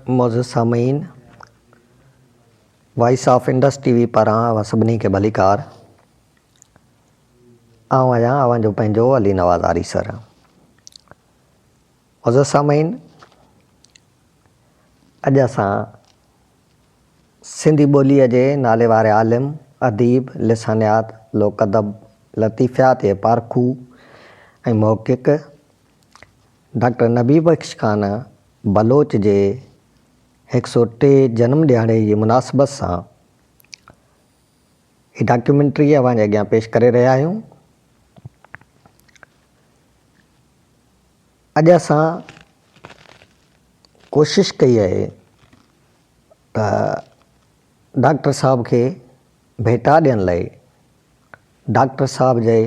معزز سامعين voice of Indus T V پاران اوهان سڀني کي ڀليڪار. آئون آهيان اوهان جو پنهنجو علي نواز آريسر. معزز سامعين اڄ اسان سنڌي ٻوليء جي ناليواري عالم، اديب، لسانيات، لوڪ ادب، لطيفيات جي پارکو ۽ محقق ڊاڪٽر نبي بخش خان بلوچ جي هڪ سو ٽي جنم ڏهاڙي جي مناسبت سان هي ڊاڪيومينٽري اوهان جي اڳيان پيش ڪري رهيا آهيون. اڄ اسان ڪوشش ڪئي آهي ته ڊاڪٽر صاحب کي ڀيٽا ڏيڻ لاء ڊاڪٽر صاحب جي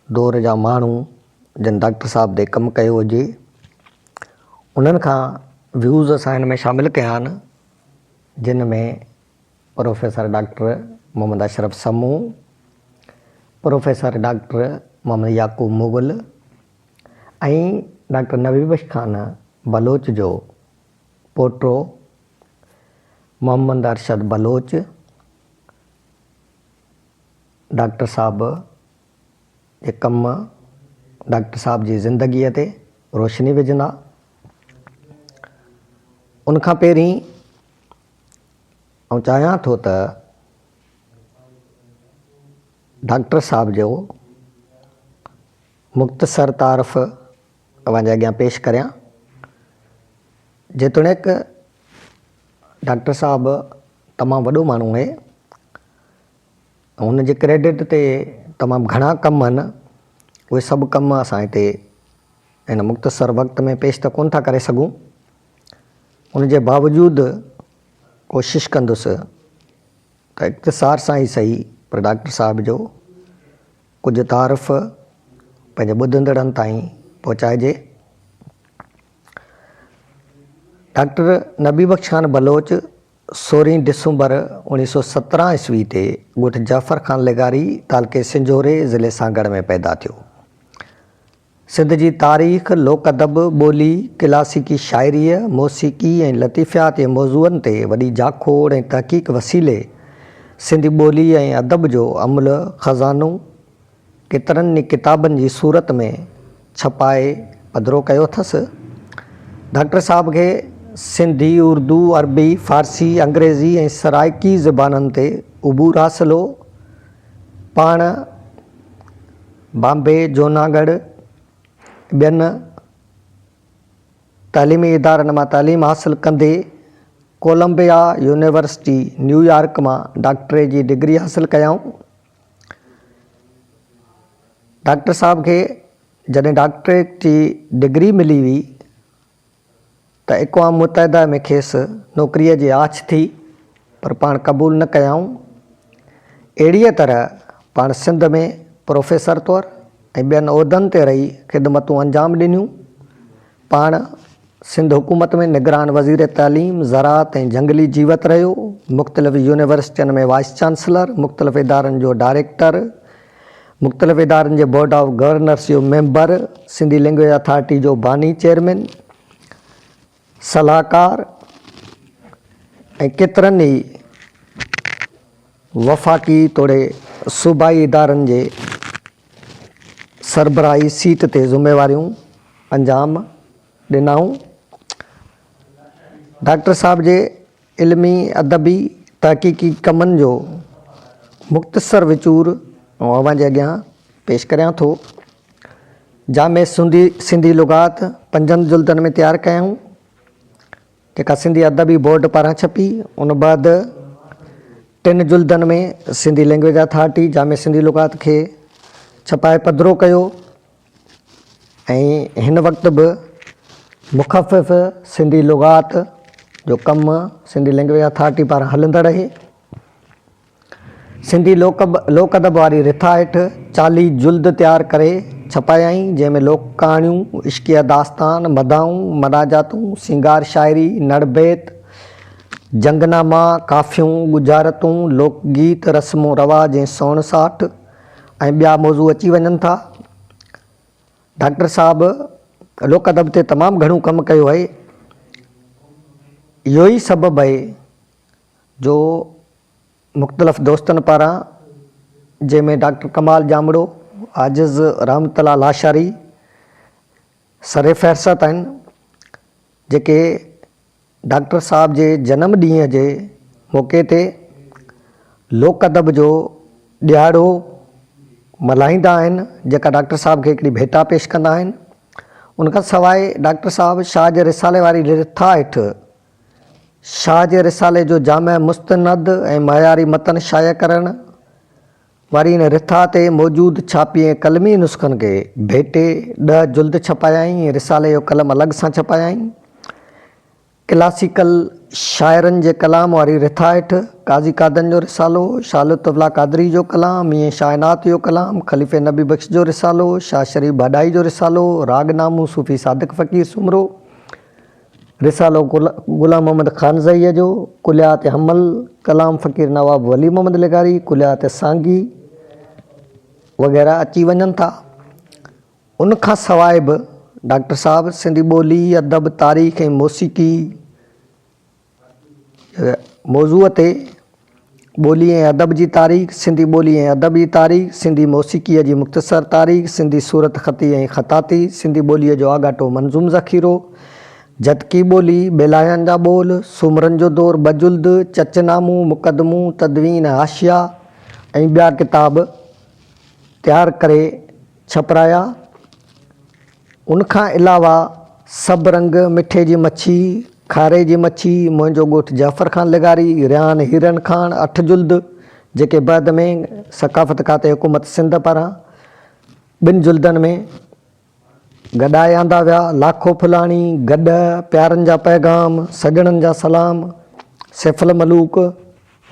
دور جا ماڻهو جن ڊاڪٽر صاحب تي ڪم ڪيو هجي انهن کان ويوز اسان هن ۾ شامل ڪيا آهن جن ۾ professor doctor Muhammad Ashraf Samoon, professor doctor Muhammad Yaqub Mughal ۽ doctor Nabi Bakhsh Khan Baloch جو پوٽو محمد ارشد بلوچ ڊاڪٽر صاحب جي ڪم ڊاڪٽر صاحب جي زندگيء تي روشني وجهندا. ان کان پهرين آئون چاهيان ٿو ته ڊاڪٽر صاحب جو مختصر تعارف اوهان جي اڳيان پيش ڪريان. جيتوڻيڪ ڊاڪٽر صاحب تمام وڏو ماڻهو آهي ۽ هن جي ڪريڊٽ تي تمام گهڻا ڪم آهن، اهي سڀ ڪم اسان هتي هن مختصر وقت ۾ پيش ته ڪونه ٿا ڪري سگهون، ان جي باوجود ڪوشش ڪندس ته اختصار سان ئي سهي پر ڊاڪٽر صاحب جو ڪجهه تعارف پنهنجي ٻڌندڙن تائين پهچائجي. ڊاڪٽر نبي بخش خان بلوچ سورهين ڊسمبر اوڻيهه سو سترهن عيسوي تي ڳوٺ جعفر خان لغاري تعلقي سنجهوري ضلعي سانگهڙ ۾ پيدا ٿيو. سنڌ جي تاريخ، لوڪ ادب، ٻولي، ڪلاسيڪي شاعريء، موسيقي ۽ لطيفيات جي موضوعن تي وڏي جاکوڙ ۽ تحقيق وسيلي سنڌي ٻولي ۽ ادب جو املهه خزانو ڪيترن ئي ڪتابن جي صورت ۾ ڇپائي پڌرو ڪيو اٿس. ڊاڪٽر صاحب کي سنڌي، اردو، عربي، فارسي، انگريزي ۽ سرائيڪي زبانن تي عبور حاصل هو. پاڻ بامبي، جوناڳڙهه، ٻين تعليمي ادارن مان تعليم حاصل ڪندي ڪولمبيا يونيورسٽي نيويارڪ مان ڊاڪٽري جي ڊگري حاصل ڪيائون. ڊاڪٽر صاحب کي جڏهن ڊاڪٽريٽ جي ڊگري ملي هئي ته اقوام متحده ۾ کيس نوڪريء جي آڇ ٿي، پر پاڻ قبول نه ڪيائون. اهڙيء طرح پاڻ سنڌ ۾ پروفيسر طور ۽ ٻين عهدن تي رهي خدمتون انجام ڏنيون. پاڻ سنڌ حڪومت ۾ نگران وزير تعليم، زراعت ۽ جهنگلي جيوت رهيو. مختلف يونيورسٽين ۾ وائيس چانسلر، مختلف ادارن جو ڊائريڪٽر، مختلف ادارن جي بورڊ آف گورنرس جو ميمبر، سنڌي لينگويج اٿارٽي جو باني چيئرمين، صلاحڪار ۽ ڪيترن ئي وفاقي توڙي صوبائي ادارن جي سربراهي سيٽ تي ذميواريون انجام ڏنائون. ڊاڪٽر صاحب جي علمي، ادبي، تحقيقي ڪمن جو مختصر وچور آئون اوهان جي اڳيان پيش ڪريان ٿو. جامع سنڌي سنڌي لغات پنجن جلدن ۾ تيار ڪيائون، جيڪا سنڌي ادبي بورڊ پاران ڇپي. ان بعد ٽن جلدن ۾ سنڌي لئنگئيج اٿارٽي جامع سنڌي لغات کي ڇپائي پڌرو ڪيو. ۽ هن وقت به مخفف سنڌي لغات جو ڪم سنڌي لئنگئيج اٿارٽي پاران هلندڙ آهي. سنڌي لوڪ لوڪ ادب واري رٿا هيٺ چاليهه جلد تيار ڪري ڇپايائين، جنهن ۾ لوڪ ڪهاڻيون، عشقيه داستان، مداحون، مناجاتون، سينگار شاعري، نڙ بيت، جنگناما، ڪافيون، ڳجهارتون، لوڪ گيت، رسمون رواج ۽ سوڻ ساٺ ۽ ٻيا موضوع اچي وڃن ٿا. ڊاڪٽر صاحب لوڪ ادب تي تمام گهڻو ڪم ڪيو آهي. اهو ئي سبب اهي جو مختلف دوستن پاران جنهن ۾ ڊاڪٽر ڪمال ڄامڙو، عاجز رحمت الله لاشاري سر فهرست آهن جيڪي ڊاڪٽر صاحب جي جنم ڏينهن جي موقعي تي لوڪ ادب جو ڏهاڙو ملهائيندا آهن جيڪا ڊاڪٽر صاحب کي هڪڙي ڀيٽا پيش ڪندا آهن. ان کان سواء ڊاڪٽر صاحب شاهه جي رسالي واري رٿا هيٺ شاهه جي رسالي جو جامع مستند ۽ معياري متن شايع ڪرڻ واري ان رٿا تي موجود ڇاپي ۽ قلمي نسخن کي ڀيٽي ڏهه جلد ڇپايائين ۽ رسالي جو قلم الڳ سان ڇپايائين. ڪلاسيڪل شاعرن جي ڪلام واري رٿا هيٺ قاضي قادن جو رسالو، شاهه لطف الله قادري جو ڪلام، ميين شاهنات جو ڪلام، خليفي نبي بخش جو رسالو، شاهه شريف ڀاڏائي جو رسالو، راڳ نامون صوفي صادق فقير سومرو، رسالو غلام محمد خانزئيء جو، ڪليات حمل، ڪلام فقير نواب ولي محمد لغاري، ڪليات سانگي وغيره اچي وڃن ٿا. ان کان سواء به ڊاڪٽر صاحب سنڌي ٻولي، ادب، تاريخ ۽ موسيقي موضوع تي ٻولي ۽ ادب جي تاريخ، سنڌي ٻولي ۽ ادب جي تاريخ، سنڌي موسيقيء جي مختصر تاريخ، سنڌي صورتخطي ۽ خطاطي، سنڌي ٻوليء جو آڳاٽو منظوم ذخيرو، جتڪي ٻولي، ٻيلايان جا ٻول، سومرن جو دور ٻه جلد، چچ نامون، مقدمون، تدوين ۽ حاشيا ۽ ٻيا ڪتاب تيار ڪري ڇپرايا. ان کان علاوه سڀ رنگ، مٺي جي مڇي، کاري جي مڇي، منهنجو ڳوٺ جعفر خان لغاري، ريحان هيرن کاڻ، اٺ جلد، جيڪي بعد ۾ ثقافت کاتي حڪومت سنڌ پاران ٻن جلدن ۾ گڏائي آندا ويا، لاکو ڦلاڻي، گڏهه، پيارن جا پيغام، سڄڻن جا سلام، سيف الملوڪ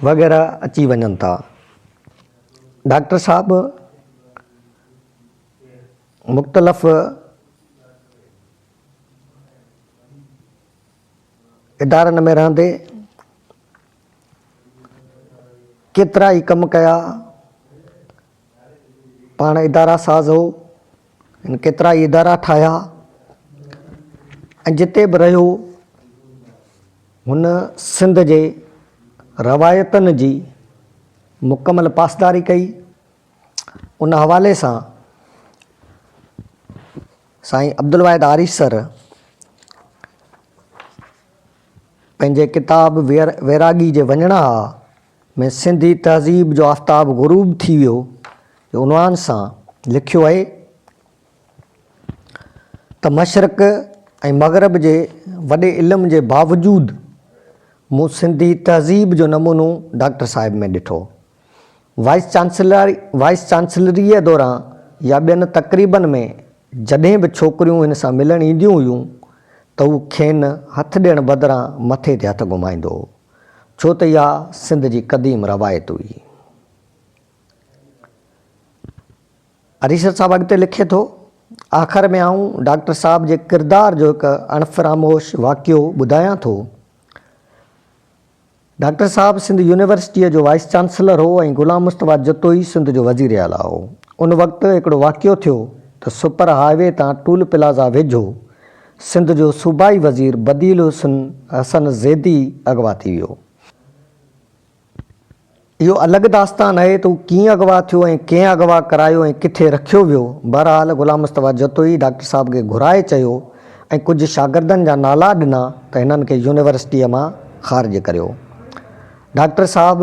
وغيره اچي وڃن ٿا. ڊاڪٽر صاحب مختلف ادارن ۾ رهندي ڪيترا ئي ڪم ڪيا، پاڻ ادارا ساز هو، هن ڪيترا ئي ادارا ٺاهيا ۽ جتي به رهيو هن سنڌ جي روايتن جي مڪمل پاسداري ڪئي. ان حوالي سان سائين عبدالواحد آريسر پنهنجي ڪتاب ويراڳي جي وڃڻا ها ۾ سنڌي تهذيب جو آفتاب غروب ٿي ويو جي عنوان سان لکيو آهي ته مشرق ۽ مغرب جي وڏي علم جي باوجود مون سنڌي تهذيب جو نمونو ڊاڪٽر صاحب ۾ ڏٺو. وائيس چانسلر وائيس چانسلريء دوران يا ٻين تقريبن ۾ جڏهن به ڇوڪريون هن سان ملڻ اينديون هيون ته هو کين هٿ ڏيڻ بدران مٿي تي هٿ گهمائيندو هو، ڇو ته اها سنڌ جي قديم روايت هئي. اريشد صاحب اڳتي لکي ٿو، آخر ۾ آئون ڊاڪٽر صاحب جي ڪردار جو هڪ اڻفراموش واقعو ٻڌايان ٿو. ڊاڪٽر صاحب سنڌ يونيورسٽيء جو وائيس چانسلر هو ۽ غلام مصطفيٰ جتوئي سنڌ جو وزير اعليٰ هو. ان وقت هڪڙو واقعو ٿيو ته سپر هاء وي تان ٽول پلازا ويجهو سنڌ جو صوبائي وزير بديل حسن حسن زيدي اغوا ٿي ويو. اهو الڳ داستان آهي ته هو ڪيئن اغوا ٿيو ۽ ڪنهن اغوا ڪرايو ۽ ڪٿي رکيو ويو. بهرحال غلام مصطفيٰ جتوئي ڊاڪٽر صاحب کي گهرائي چيو ۽ ڪجهه شاگردن جا نالا ڏنا ته هنن کي يونيورسٽيء مان خارج ڪريو. ڊاڪٽر صاحب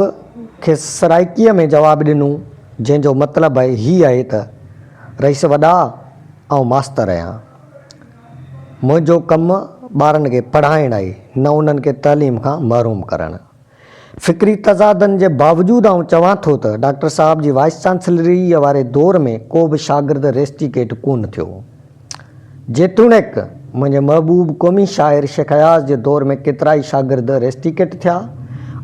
کيس سرائيڪيء ۾ جواب ڏنو جنهن جو مطلب هي آهي ته رئيس وڏا آئون ماستر آهيان. منهنجو ڪم ٻارن کي پڙهائڻ آهي نه انهن کي تعليم کان محروم ڪرڻ. فڪري تضادن جي باوجود آئون چوان ٿو ته ڊاڪٽر صاحب جي وائيس چانسلريء واري دور ۾ ڪو به شاگرد ريسٽيڪيٽ ڪونه ٿيو. جيتوڻيڪ منهنجي محبوب قومي شاعر شيخ اياز جي دور ۾ ڪيترائي شاگرد ريسٽيڪيٽ ٿيا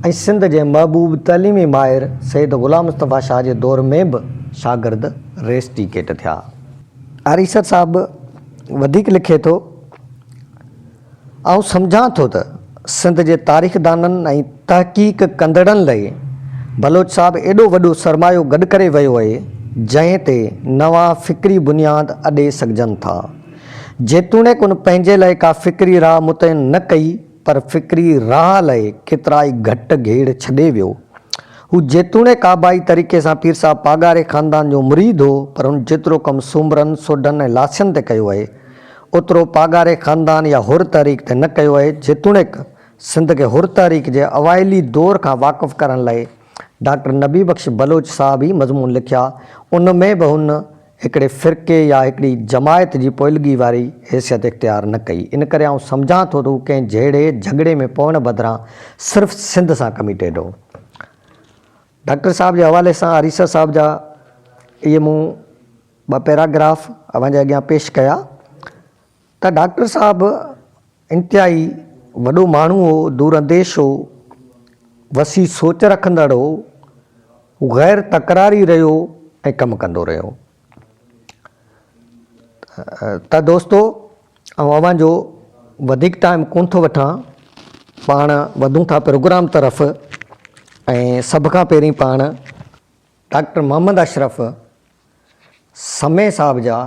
۽ سنڌ جي محبوب تعليمي ماهر سيد غلام مصطفيٰ شاهه جي دور ۾ به شاگرد ريسٽيڪيٽ ٿيا. آريسر صاحب وڌيڪ لکي ٿو. آئون سمجهان ٿو ته سنڌ جي تاريخدانن ۽ تحقيق ڪندڙن لئي بلوچ صاحب ايڏو وڏو سرمايو گڏ ڪري ويو اهي، جنهن تي نوان فڪري بنياد اڏي سگهجن ٿا. جيتوڻيڪ ان پنهنجي لئي ڪا فڪري راهه متعين نه ڪئي، پر فڪري راهه لئه ڪيترائي گهٽ گهيڙ ڇڏي ويو. هو جيتوڻيڪ آبائي طريقي سان پير صاحب پاڳاري خاندان جو مريد هو، پر هن جيترو ڪم سومرن، سوڍن ۽ لاسين تي ڪيو اهي، اوترو پاڳاري خاندان يا حر تحريڪ تي نه ڪيو اهي. جيتوڻيڪ سنڌ کي حر تحريڪ جي اوائلي دور کان واقف ڪرڻ لئه ڊاڪٽر نبي بخش بلوچ صاحب ئي مضمون لکيا، ان ۾ به هن هڪڙي فرقي يا هڪڙي جماعت جي پوئلڳي واري حيثيت اختيار نه ڪئي. ان ڪري آئون سمجهان ٿو ته هو ڪنهن جهيڙي جهڳڙي ۾ پوڻ بدران صرف سنڌ سان ڪميٽيڊ هو. ڊاڪٽر صاحب جي حوالي سان آريسر صاحب جا اهي مون ٻه پيراگراف اوهان جي اڳيان پيش ڪيا ته ڊاڪٽر صاحب انتهائي وڏو ماڻهو هو، دور انديش هو، وسيع سوچ رکندڙ هو، هو غير تڪراري رهيو ۽ ڪم ڪندو رهيو. ته دوستو آئون اوهان جو وڌيڪ ٽائيم ڪونه ٿو وٺان، پاڻ وڌون ٿا پروگرام طرف ۽ سڀ کان پهرين پاڻ ڊاڪٽر محمد اشرف سمي صاحب جا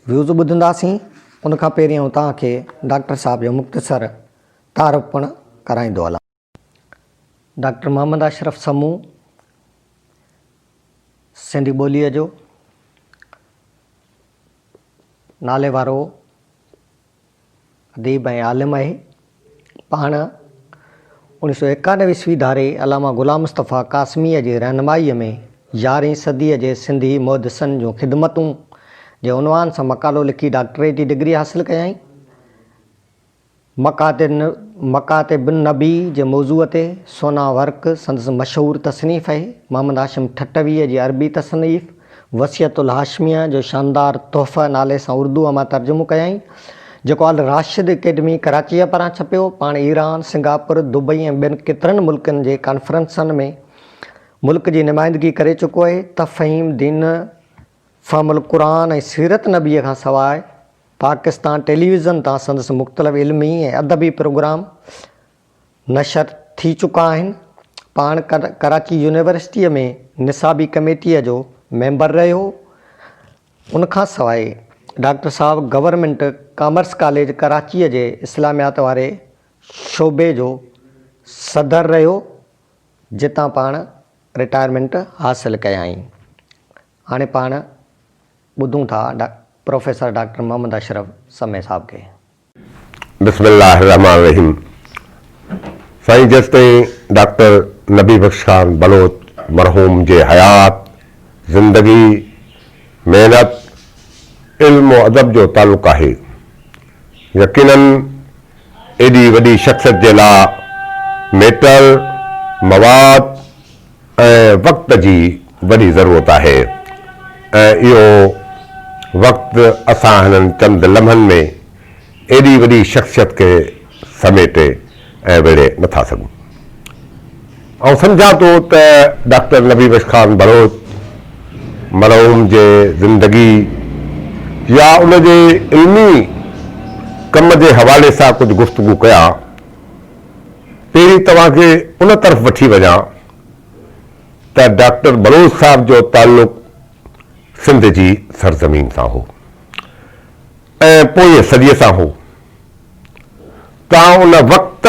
ويوز ٻڌنداسين ان کان پهرين آئون توهان کي ڊاڪٽر صاحب جو مختصر تعارف پڻ ڪرائيندو هلان. ڊاڪٽر محمد اشرف سمون سنڌي ٻوليء جو نالي وارو اديب ۽ عالم آهي. پاڻ اوڻيهه سؤ ايڪانوي عيسوي ڌاري علامه غلام مصطفيٰ قاسميء جي رهنمائيء ۾ يارهين صديء جي سنڌي محدثن جون خدمتون جي عنوان سان مقالو لکي ڊاڪٽريٽ جي ڊگري حاصل ڪيائين. مڪاتب النبي جي موضوع تي سونا ورق سندس مشهور تصنيف آهي. محمد هاشم ٺٽويء جي عربي تصنيف وصيت الهاشمية جو شاندار تحفه نالي سان اردوء مان ترجمو ڪيائين، جيڪو الراشد اڪيڊمي ڪراچيء پاران ڇپيو. پاڻ ايران، سنگاپور، دبئي ۽ ٻين ڪيترن ملڪن جي ڪانفرنسن ۾ ملڪ جي نمائندگي ڪري چڪو آهي. تفهيم دين، فهم القرآن ۽ سيرت نبيء کان سواء پاڪستان ٽيليويزن تان سندس مختلف علمي ۽ ادبي پروگرام نشر ٿي چڪا آهن. پاڻ ڪراچي يونيورسٽيء ۾ نصابي ڪميٽيء جو ميمبر رهيو. ان کان سواء ڊاڪٽر صاحب گورنمينٽ ڪامرس ڪاليج ڪراچيء جي اسلاميات واري شعبي جو صدر رهيو، جتان پاڻ رٽائرمينٽ حاصل ڪيائين. هاڻي پاڻ ٻڌون ٿا پروفيسر ڊاڪٽر محمد اشرف سمي صاحب کي. بسم الله الرحمٰن الرحيم سائين جيستائين ڊاڪٽر نبي بخش خان بلوچ مرحوم جي حيات، زندگي، محنت، علم و ادب جو تعلق آهي يقينن ايڏي وڏي شخصيت جي لاء ميٽر، مواد ۽ وقت جي وڏي ضرورت آهي ۽ اهو وقت اسان هنن چند لمحن ۾ ايڏي وڏي شخصيت کي سميٽي ۽ ويڙهي نه ٿا سگهون. آئون سمجهان ٿو ته ڊاڪٽر نبي بخش خان بلوچ مرحوم جي زندگي يا ان جي علمي ڪم جي حوالي سان ڪجهه گفتگو ڪيان. پهرين توهان کي ان طرف وٺي وڃان ته ڊاڪٽر بلوچ صاحب جو تعلق سنڌ جي سرزمين سان هو ۽ پوئين صديء سان هو. توهان ان وقت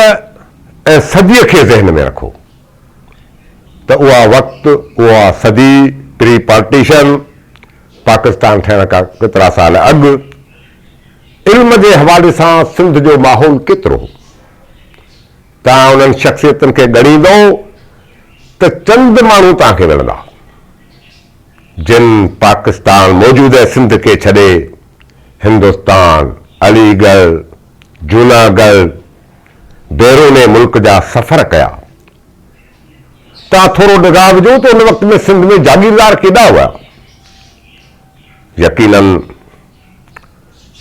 ۽ صديء کي ذهن ۾ رکو ته اها وقت، اها صدي پري پارٽيشن، پاڪستان ٺهڻ کان ڪيترا سال اڳ، علم جي حوالي سان سنڌ جو ماحول ڪيترو هو. توهان انهن شخصيتن کي ڳڻيندؤ ته چند ماڻهو توهان کي ملندا، جن پاڪستان موجوده سنڌ کي ڇڏي هندستان، علي ڳڙهه، جوناڳڙهه، بيرون ملڪ جا سفر ڪيا. توهان ٿورو نگاهه وجهو ته ان وقت ۾ سنڌ ۾ جاگيردار ڪيڏا هئا. يقيناً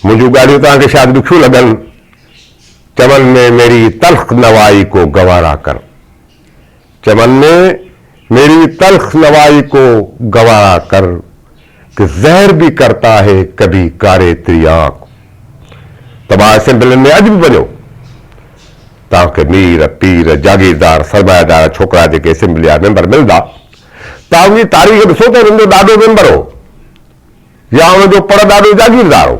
منهنجون ڳالهيون توهان کي شايد ڏکيون لڳن. چمن ۾ ميري تلخ نوائي ڪو گوارا ڪر چمن ۾ ميري تلخ نوائي ڪو گوارا ڪر ڪه زهر ڀي ڪرتا هي ڪڀي ڪاري تري آنک توهان اسيمبلين ۾ اڄ به وڃو توهان کي مير پير جاگيردار سرمايدار ڇوڪرا جيڪي اسيمبلي جا ميمبر ملندا توهان ان جي تاريخ ڏسو ته انهن جو ڏاڏو ميمبر هو يا ان جو پڙ ڏاڏو جاگيردار هو.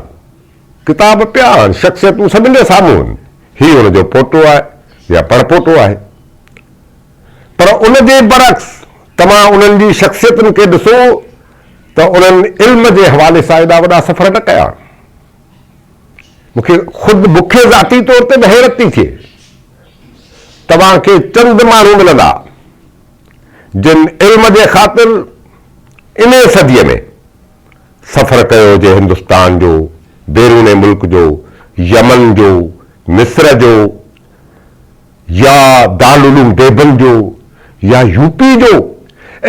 ڪتاب پيا آهن، شخصيتون سڀن جي سامهون آهن. هي ان جو پوٽو آهي يا پڙپوٽو آهي. پر ان جي برعڪس توهان انهن جي شخصيتن کي ڏسو ته انهن علم جي حوالي سان ايڏا وڏا سفر نه ڪيا. مون کي خود مون کي ذاتي طور تي به حيرت ٿي ٿئي. توهان کي چند ماڻهو ملندا جن علم جي خاطر انهيء صديء ۾ سفر ڪيو هجي هندستان جو، بيرون ملڪ جو، يمن جو، مصر جو يا دارالعلوم ديوبند جو يا يو پي جو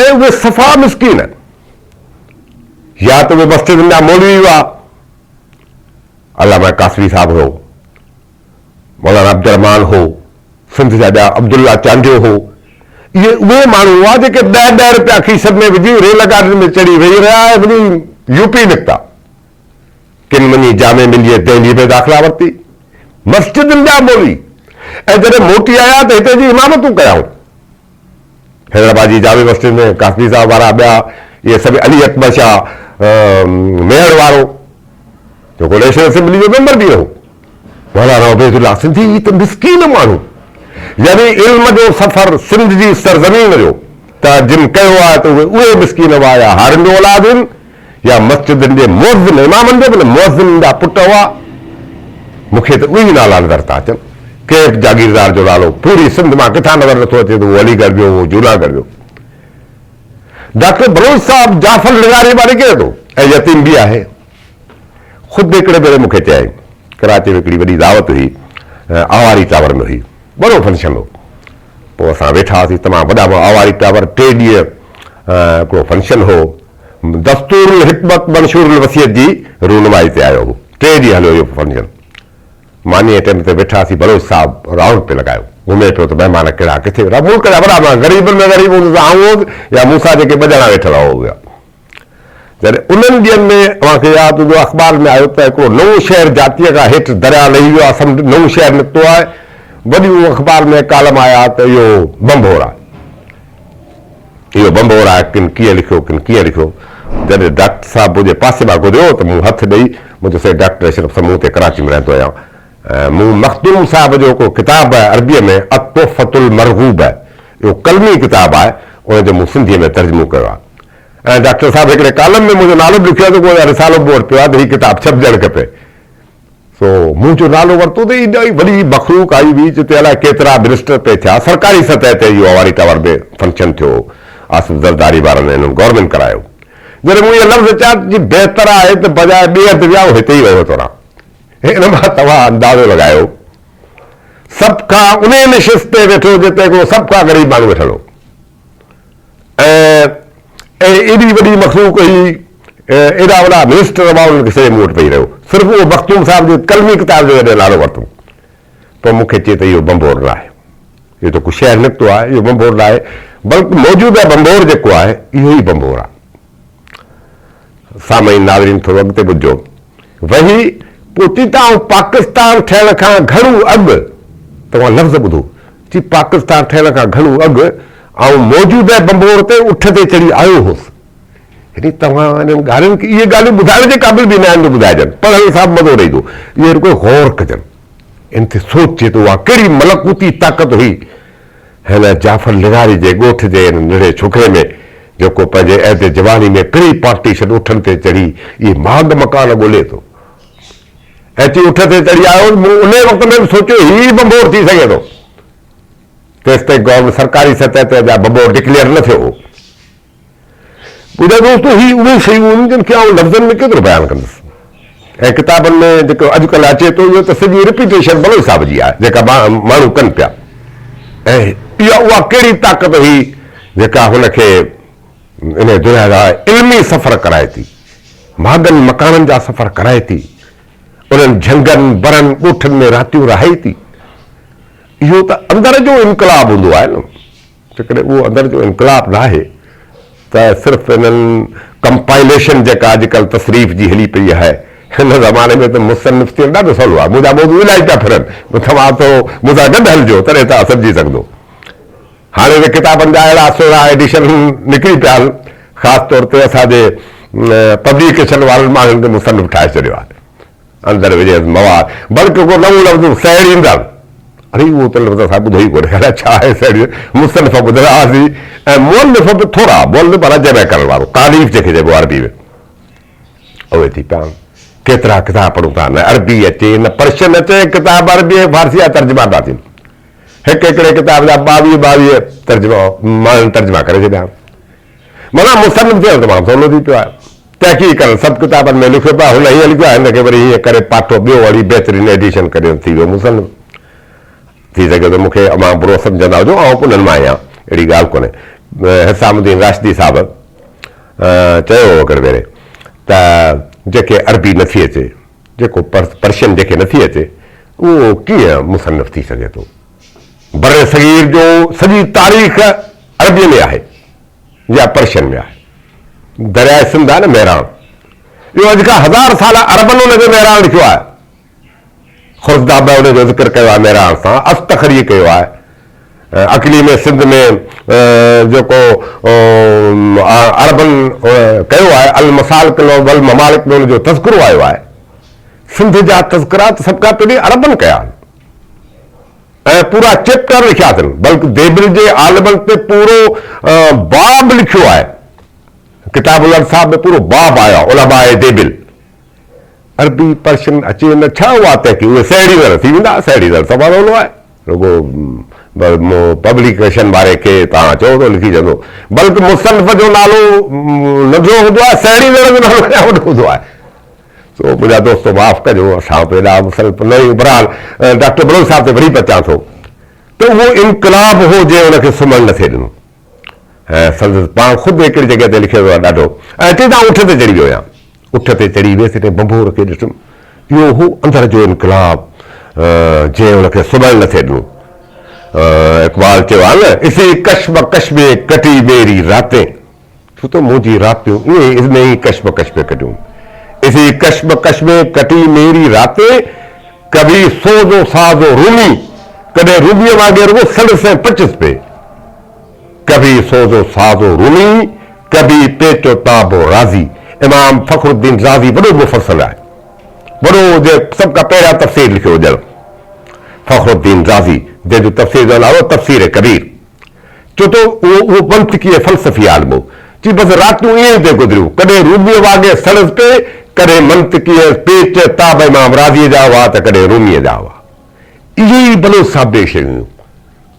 ۽ اهي صفا مسڪين يا ته اهي مسجدن جا مولوي هئا، علامه قاسمي صاحب هيو، مولانا عبدالرحمان هو، سنڌ جا ٻيا عبدالله چانڊيو هو، اهي اهي ماڻهو هئا جيڪي ڏهه ڏهه رپيا کيسن ۾ وجهي ريل گاڏين ۾ چڙهي ويهي رهيا ۽ وڃي يو پي نڪتا. ڪن وڃي جامع مليه دهليء ۾ داخلا ورتي. مسجدن جا مولوي ۽ جڏهن موٽي آيا ته هتي جي امامتون ڪيائون. حيدرآباد جي جامع مسجد ۾ قاسمي صاحب وارا ٻيا اهي سڀ علي اڪبر شاهه ميهڙ وارو جيڪو نيشنل اسيمبلي جو ميمبر به هو. مولانا عبيدالله سنڌي هي ته مسڪين ماڻهو يعني علم جو سفر سنڌ جي سرزمين جو ته جن ڪيو آهي ته اهي اهي مسڪين هئا يا هارين جو اولاد هن يا مسجدن جي مؤذن امامن جو به نه مؤذنن جا پٽ هئا. مون کي ته اهي ئي نالا نظر ٿا اچن. ڪنهن به جاگيردار جو نالو پوري سنڌ مان ڪٿان نظر نٿو اچي ته اهو علي ڳڙهه ويو اهو جوناڳڙهه ويو. ڊاڪٽر بلوچ صاحب جعفر لغاري مان نڪري ٿو ۽ يتيم به آهي. خود هڪڙي ڀيري مون کي چيائين، ڪراچي ۾ هڪڙي وڏي دعوت هئي، آواري ٽاور ۾ هئي، وڏو فنڪشن هو. پوء اسان ويٺا هئاسين، تمام وڏا آواري ٽاور، ٽي ڏينهن هڪڙو فنڪشن هو. دستور الحڪمت منشور الوصيت جي رونمائي تي آيو هو. ٽي ڏينهن هليو اهو فنڪشن. مانيء جي ٽيم تي ويٺا هئاسين، بلوچ صاحب رائونڊ پئي لڳايو. گهمي پيو ته مهمان ڪهڙا ڪٿي ويٺا، ملڪ جا وڏا مهمان، غريبن ۾ غريب هوندس ته آئون هوس يا مون سان جيڪي ٻه ڄڻا ويٺل هئا اهي هئا. جڏهن انهن ڏينهن ۾ اوهان کي ياد هوندو اخبار ۾ آيو ته هڪڙو نئون شهر جاتيء کان هيٺ درياء لهي ويو آهي سمنڊ نئون شهر نڪتو آهي وڏيون اخبار ۾ ڪالم آيا ته اهو ڀنڀور آهي اهو ڀنڀور آهي ڪن ڪيئن لکيو ڪن ڪيئن لکيو جڏهن ڊاڪٽر صاحب منهنجي پاسي مان گذريو ته مون هٿ ڏئي مون چيو سائين ڊاڪٽر اشرف سمون تي ڪراچي ۾ رهندو آهيان مون مخدوم صاحب جو هڪڙو ڪتاب آهي عربيء ۾ التحفة المرغوبة اهو قلمي ڪتاب آهي ان جو مون سنڌيء ۾ ترجمو ڪيو آهي ۽ ڊاڪٽر صاحب هڪڙي ڪالم ۾ منهنجو نالو به لکيو آهي ته ڪو رسالو به مون وٽ پيو آهي ته هي ڪتاب ڇپجڻ کپي. سو منهنجو نالو ورتو ته ايڏي وڏي مخلوق آئي هئي جتي الائي ڪيترا منسٽر پئي ٿيا. سرڪاري سطح تي اهو اواري ٽاور به فنڪشن ٿيو هو. آصف زرداري وارن انهن گورنمينٽ ڪرايو. جڏهن مون اهي لفظ چيا ته جي بهتر آهي ته بجاء ٻئي هنڌ ويا آئون هتي ئي ويو ٿو رهان. ان مان توهان اندازو لڳايو سڀ کان انهي نشست تي ويٺو جتي هڪڙو سڀ کان غريب ماڻهو ويٺل هو. ۽ ايڏي وڏي مخلوق هئي، ايڏا وڏا منسٽر هئا، انهن کي سڄي مون وٽ پئي رهيو. صرف اهو مخدوم صاحب جي قلمي ڪتاب جو جڏهن نالو ورتم، پوء مون کي چئي ته اهو ڀنڀور ناهي. اهو ته ڪو شهر نڪتو آهي، اهو ڀنڀور ناهي، بلڪ موجوده ڀنڀور جيڪو آهي، اهو ئي ڀنڀور آهي. سامعين ناظرين ٿورو اڳتي ٻڌجو. وهي پوتي ته آئون پاڪستان ٺهڻ کان گهڻو اڳ، توهان لفظ ٻڌو، چي پاڪستان ٺهڻ کان گهڻو اڳ آئون موجوده بنڀور تي اٺ تي چڙهي آيو هوس. يعني توهان انهن ڳالهين کي، اهي ڳالهيون ٻڌائڻ جي قابل به نه آهن جو ٻڌائجن، پڙهڻ سان به مزو نه ايندو. اهي رڳو غور ڪجن، ان تي سوچجي ته اها ڪهڙي ملڪوتي طاقت هئي هن جعفر لغاري جي ڳوٺ جي ان ننڍڙي ڇوڪري ۾، جيڪو پنهنجي عهد جواني ۾ پري پارٽيشن اٺن تي چڙهي اهي ماڳ مڪان ڳولي ٿو. ۽ چي اٺ تي چڙهي آيو، مون انهيء وقت ۾ به سوچيو هي ئي ڀنڀور ٿي سگهي ٿو. تيستائين گورنمينٽ سرڪاري سطح تي اڃا ڀنڀور ڊڪليئر نه ٿيو هو. ٻڌاء دوستو هي اهي شيون آهن جن کي آئون لفظن ۾ ڪيترو بيان ڪندس ۽ ڪتابن ۾ جيڪو اڄڪلهه اچي ٿو اهو ته سڄي رپيٽيشن بلوچ صاحب جي آهي جيڪا ماڻهو ڪن پيا ۽ اها اها ڪهڙي طاقت هئي جيڪا هن کي انهي دنيا جا علمي سفر ڪرائي ٿي ماڳن مڪانن جا سفر ڪرائي ٿي انهن جهنگن برن ڳوٺن ۾ راتيون رهائي ٿي اهو ته اندر جو انقلاب هوندو آهي نه. جيڪڏهن اهو اندر جو انقلاب ناهي ته صرف انهن ڪمپائليشن جيڪا اڄڪلهه تصريف جي هلي پئي آهي، هن زماني ۾ ته مصنف ٿيڻ ڏاڍو سولو آهي. منهنجا موضوع الاهي پيا ڦرن، توهان ٿورو مون سان گڏ هلجو تڏهن توهان سمجهي سگهندو. هاڻي ته ڪتابن جا اهڙا سهڻا ايڊيشن نڪري پيا آهن، خاص طور تي اسان جي پبليڪيشن وارن ماڻهن کي مصنف ٺاهي ڇڏيو آهي. اندر وجهيس مواد، بلڪ ڪو نئون لفظ سهيڙيندڙ. اڙي اهو ته لفظ اسان ٻڌو ئي ڪونهي الائي ڇا آهي سهڙي مصنف ٻڌندا هئاسين ۽ مؤلف به ٿورا مؤلف معنيٰ جمع ڪرڻ وارو تاليف جنهن کي چئبو آهي عربي ۾ اهي ٿي پيا آهن ڪيترا ڪتاب پڙهون ٿا نه عربي اچي نه پرشن اچي ڪتاب عربي ۽ فارسي جا ترجما پيا ٿين هڪ هڪڙي ڪتاب جا ٻاويهه ٻاويهه ترجما ماڻهن ترجما ڪري ڇڏيا آهن معنيٰ مصنف ٿيڻ تمام سولو ٿي پيو آهي. تحقيق ڪرڻ سڀ ڪتابن ۾ لکيو پيو آهي، هن هيئن لکيو آهي، هن کي وري هيئن ڪري پاٺو ٻيو اهڙي بهترين ايڊيشن ڪريو ٿي ويو مصنف. ٿي سگهي ٿو مون کي اوهان برو سمجهندا هجو، آئون به انهن مان آهيان، اهڙي ڳالهه ڪونهي. حسام الدين راشدي صاحب چيو هو هڪڙي ڀيري ته جنهن کي عربي نٿي اچي، جيڪو پرشين جنهن کي نٿي اچي، اهو ڪيئن مصنف ٿي سگهي ٿو؟ برصغير جو سڄي تاريخ عربيء ۾ آهي يا پرشين ۾ آهي. درياء سنڌ آهي نه مهراڻ، اهو اڄ کان هزار سال عربن ان کي مهراڻ لکيو آهي. خرزدابه ان جو ذڪر ڪيو آهي مهراڻ سان، اصطخريء ڪيو آهي. اقليم سنڌ ۾ جيڪو عربن ڪيو آهي، المسالڪ والممالڪ ۾ ان جو تذڪرو آيو آهي. سنڌ جا تذڪرا ته سڀ کان پهرين عربن ڪيا آهن. ۽ پورا چيپٽر لکيا اٿن بلڪ ديبل جي عالمن تي پورو باب لکيو آهي ڪتاب الانصاب ۾ پورو باب آيو آهي علماء ديبل عربي پرشن اچي نه ڇا اها تحقيق اهي سهيڙيندڙ ٿي ويندا سهيڙيندڙ سڀ رولو آهي رڳو پبليڪيشن واري کي توهان چئو ته لکي ڇڏندو بلڪ مصنف جو نالو ننڍڙو هوندو آهي سهيڙيندڙ جو نالو اڃا وڏو هوندو آهي سو منهنجا دوستو معاف ڪجو اسان به ايڏا مسلط نه آهيون بهرحال ڊاڪٽر بلوچ صاحب تي وري به اچان ٿو ته اهو انقلاب هو جنهن ان کي سمهڻ نه ٿي ڏنو ۽ سندس پاڻ خود هڪڙي جڳهه تي لکيو ويو آهي ڏاڍو ۽ چئي ته آئون اٺ تي چڙهي ويو آهيان اٺ تي چڙهي ويس ۽ ڀنڀور کي ڏٺم اهو هو اندر جو انقلاب جنهن ان کي سمهڻ نه ٿي ڏنو اقبال چيو آهي نه اسي ڪشمڪش ۾ ڪٽي ميري راتين ڇو ته منهنجي راتيون ائين ئي انهيء ئي ڪشمڪش ۾ ڪٽيون. اسي ڪشمڪش ۾ ڪٽي ميري راتين، ڪڀي سوز و ساز و رومي، ڪڏهن روميء وانگي رڳو سڙس ۽ پچس پئي. ڪڀي سوز و ساز و رومي، ڪڀي پيچ و تاب و رازي. امام فخرالدين رازي وڏو مفسر آهي. وڏو جنهن سڀ کان پهريان تفسير لکيو ڄڻ فخرالدين رازي، جنهن جو تفسير جو نالو تفسير ڪبير. ڇو ته اهو اهو منطقي ۽ فلسفي عالم هو. چي بس راتيون ائين ئي پئي گذريون. ڪڏهن روميء وانگي سڙس پئي، ڪڏهن منطقي ۽ پيچ تاب امام رازيء جا هئا ته ڪڏهن روميء جا هئا. اهي ئي بلوچ صاحب جي شيون هيون.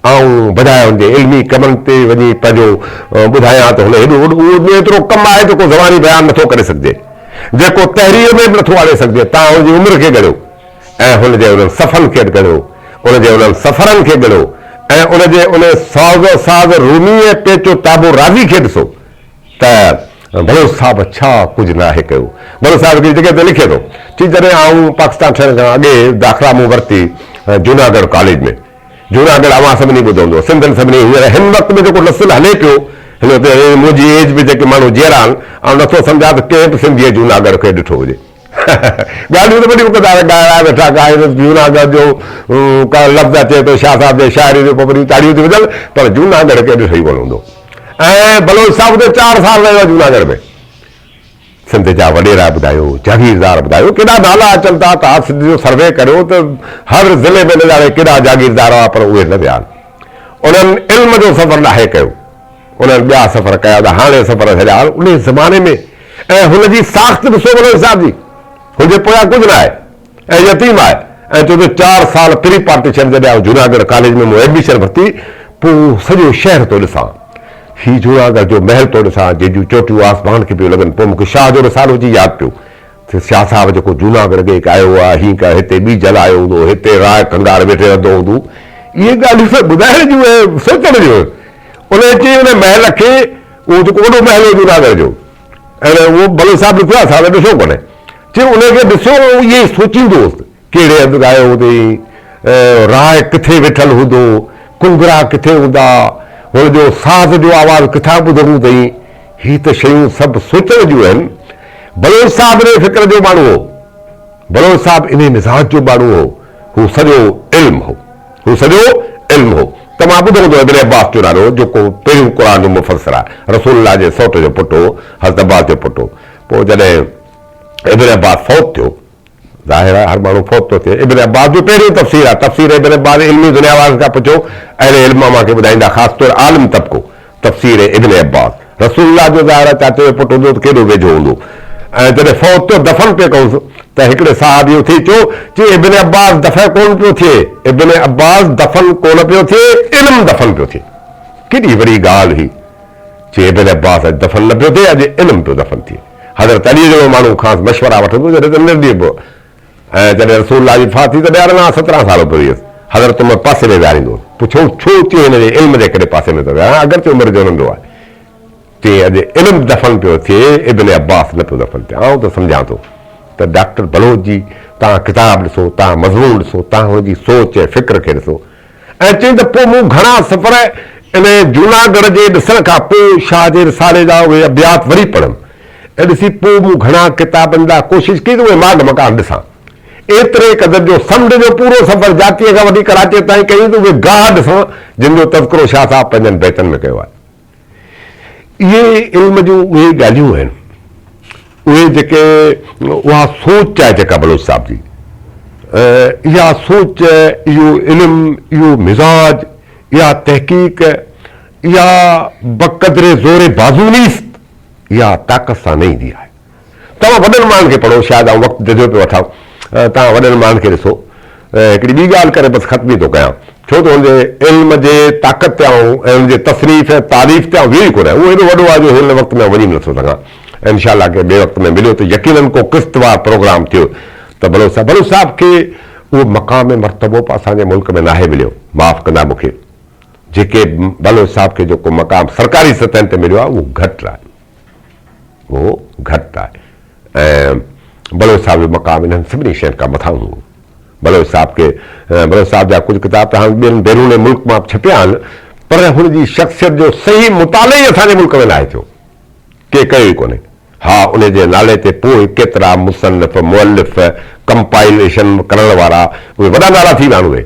آئون بجاء هن جي علمي ڪمن تي وڃي پنهنجو ٻڌايان ته هن هيڏو وڏو اهو ايترو ڪم آهي جيڪو زباني بيان نٿو ڪري سگهجي، جيڪو تحرير ۾ به نٿو آڻي سگهجي. تان هن جي عمر کي ڳڻيو. ۽ هن جي انهن صفحن کي ڳڻيو، ان جي انهن سفرن کي ڳڻيو ۽ ان جي ان ساز و ساز رومي ۽ پيچ و تاب و رازي کي ڏسو ته بلوچ صاحب ڇا ڪجهه ناهي ڪيو. بلوچ صاحب هڪڙي جڳهه تي لکي ٿو، چي جڏهن آئون پاڪستان ٺهڻ کان اڳي داخلا مون ورتي جوناڳڙهه ڪاليج ۾، جوناڳڙهه اوهان سڀني ٻڌو هوندو، سنڌين سڀني هينئر هن وقت ۾ جيڪو نسل هلي پيو هن وقت منهنجي ايج ۾ جيڪي ماڻهو جيئرا آهن، آئون نٿو سمجهان ته ڪنهن به سنڌيء جوناڳڙهه کي ڏٺو هجي. ڳالهيون ته وڏيون ڪندا رهيا ڳائڻا ويٺا ڳائين جوناڳڙهه جو ڪا لفظ اچي ٿو شاهه صاحب جي شاعري جو پوء وري تاڙيون ٿيون وڄن پر جوناڳڙهه کي ڏٺو ئي ڪونه هوندو ۽ بلوچ صاحب ته چار سال رهيو آهي جوناڳڙهه ۾ سنڌ جا وڏيرا ٻڌايو جاگيردار ٻڌايو ڪيڏا نالا اچن ٿا توهان سنڌ جو سروي ڪريو ته هر ضلعي ۾ نه ڄاڻي ڪيڏا جاگيردار هئا پر اهي نه ويا آهن انهن علم جو سفر ناهي ڪيو انهن ٻيا سفر ڪيا ته هاڻي سفر ڇڏيا آهن انهي زماني ۾ ۽ هن جي ساخت ڏسو بلوچ صاحب جي هن جي پويان ڪجهه نه آهي ۽ يتيم آهي ۽ چئي ٿو چار سال پري پارٽيشن جڏهن آئون جوناڳڙهه ڪاليج ۾ مون ايڊميشن ورتي پوء سڄو شهر ٿو ڏسان هي جوناڳڙهه جو محل ٿو ڏسان جنهن جون چوٽيون آسمان کي پيون لڳن پوء مون کي شاهه جو رسالو اچي ياد پيو ته شاهه صاحب جيڪو جوناڳڙهه کي آيو آهي هي ڪا هتي ٻيجل آيو هوندو هتي راء کنگهار ويٺي رهندو هوندو اهي ڳالهيون ته ٻڌائڻ جون ۽ سوچڻ جون انهيء چئي ان محل کي، اهو جيڪو وڏو محل هو جوناڳڙهه جو، ۽ اهو بلوچ صاحب لکيو آهي، اسان ته ڏٺو ڪونهي. چي انهيء کي ڏسيو ۽ اهو ئي سوچيندو هوس ته ڪهڙي هنڌ ڳايو هوندئين، راء ڪٿي ويٺل هوندو، ڪنگرا ڪٿي هوندا، هن جو ساز جو آواز ڪٿان ٻڌو هوندئين. هي ته شيون سڀ سوچڻ جون آهن. بلوچ صاحب انهيء فڪر جو ماڻهو هو. بلوچ صاحب انهيء مزاج جو ماڻهو هو. هو سڄو علم هو. هو سڄو علم هو. توهان ٻڌو هوندو ابن عباس جو نالو جيڪو پهريون قرآن جو مفسر آهي. رسول الله جي سئوٽ جو پٽ هو، حضرت عباس جو پٽ هو. پوء جڏهن ابن عباس فوت ٿيو، ظاهر آهي هر ماڻهو فوت ٿو ٿئي. ابن عباس جو پهريون تفسير آهي. تفسير ابن عباس علمي دنيا وارن کان پڇو اهل علم اوهان کي ٻڌائيندا خاص طور عالم طبقو تفسير ابن عباس رسول الله جو ظاهر آهي چاچي جو پٽ هوندو ته ڪيڏو ويجهو هوندو ۽ جڏهن فوت ٿيو دفن پئي ڪيونس ته هڪڙي صحابي اٿي چيو چي ابن عباس دفن ڪونه پيو ٿئي ابن عباس دفن ڪونه پيو ٿئي علم دفن پيو ٿئي ڪيڏي وڏي ڳالهه هئي چي ابن عباس اڄ دفن نه پيو ٿئي اڄ علم پيو دفن ٿئي. حضرت عليء جهڙو ماڻهو کانئس مشورا وٺندو جڏهن ته نرڏي به ۽ جڏهن رسول الله جي وفات ٿي تڏهن 18 سترهن سال عمر هيس. حضرت عمر پاسي ۾ ويهاريندو هوس. پڇيائون ڇو چي هن جي علم جي ڪري پاسي ۾ ٿو ويهاريان اگرچه عمر جو ننڍو آهي. چي اڄ علم دفن پيو ٿئي ابن عباس نه پيو دفن ٿئي. آئون ته سمجهان ٿو ته ڊاڪٽر بلوچ جي توهان ڪتاب ڏسو، توهان مضمون ڏسو، توهان هن جي سوچ ۽ فڪر کي ڏسو ۽ چيائين ته پوء مون گهڻا سفر انهيء جوناڳڙهه جي ڏسڻ کان پوء شاهه جي رسالي جا اهي ابيات وري پڙهيم ۽ ڏسي پوء مون گهڻا ڪتابن ڏانهن ڪوشش ڪئي ته اهي ماڳ مڪان ڏسان. ايتري قدر جو سمنڊ جو پورو سفر جاتيء کان وٺي ڪراچيء تائين ڪيائين ته اهي گاهه ڏسان جن جو تذڪرو شاهه صاحب پنهنجن بيتن ۾ ڪيو آهي. اهي علم جون اهي ڳالهيون آهن، اهي جيڪي اها سوچ آهي جيڪا بلوچ صاحب جي، اها سوچ، اهو علم، اهو مزاج، اها تحقيق، اها بقدر زور بازو نيست، اها طاقت سان نه ايندي آهي. توهان وڏن ماڻهن کي پڙهو، شايد آئون وقت ججهو پيو وٺان، توهان وڏن ماڻهن کي ڏسو. هڪڙي ٻي ڳالهه ڪري بس ختم ئي ٿو ڪيان، ڇو ته هن جي علم جي طاقت تي آئون ۽ هن جي تصنيف ۽ تاليف تي آئون ويو ئي ڪونه، اهو ايڏو وڏو آهي جو هن وقت ۾ آئون وڃي به نٿو سگهان. انشاء الله ڪنهن ٻئي وقت ۾ مليو ته يقيناً ڪو قسط وار پروگرام ٿيو ته بلوچ صاحب، بلوچ صاحب کي اهو مقام ۽ مرتبو به اسان جي ملڪ ۾ ناهي مليو، معاف ڪندا مون کي، جيڪي بلوچ صاحب کي جيڪو مقام سرڪاري سطحن تي مليو آهي اهو گهٽ آهي. اهو گهٽ آهي ۽ بلوچ صاحب جو مقام انهن سڀني شين کان مٿانهون هو. بلوچ صاحب کي بلوچ صاحب جا ڪجهه ڪتاب ته هاڻ ٻين بيرون ملڪ مان به ڇپيا آهن پر هن جي شخصيت جو صحيح مطالعو ئي اسان جي ملڪ ۾ ناهي ٿيو. ڪي ڪيو ئي ڪونهي. ها ان جي نالي تي پوء ڪيترا مصنف، مؤلف، ڪمپائليشن ڪرڻ وارا اهي وڏا نالا ٿي ويا آهن اهي.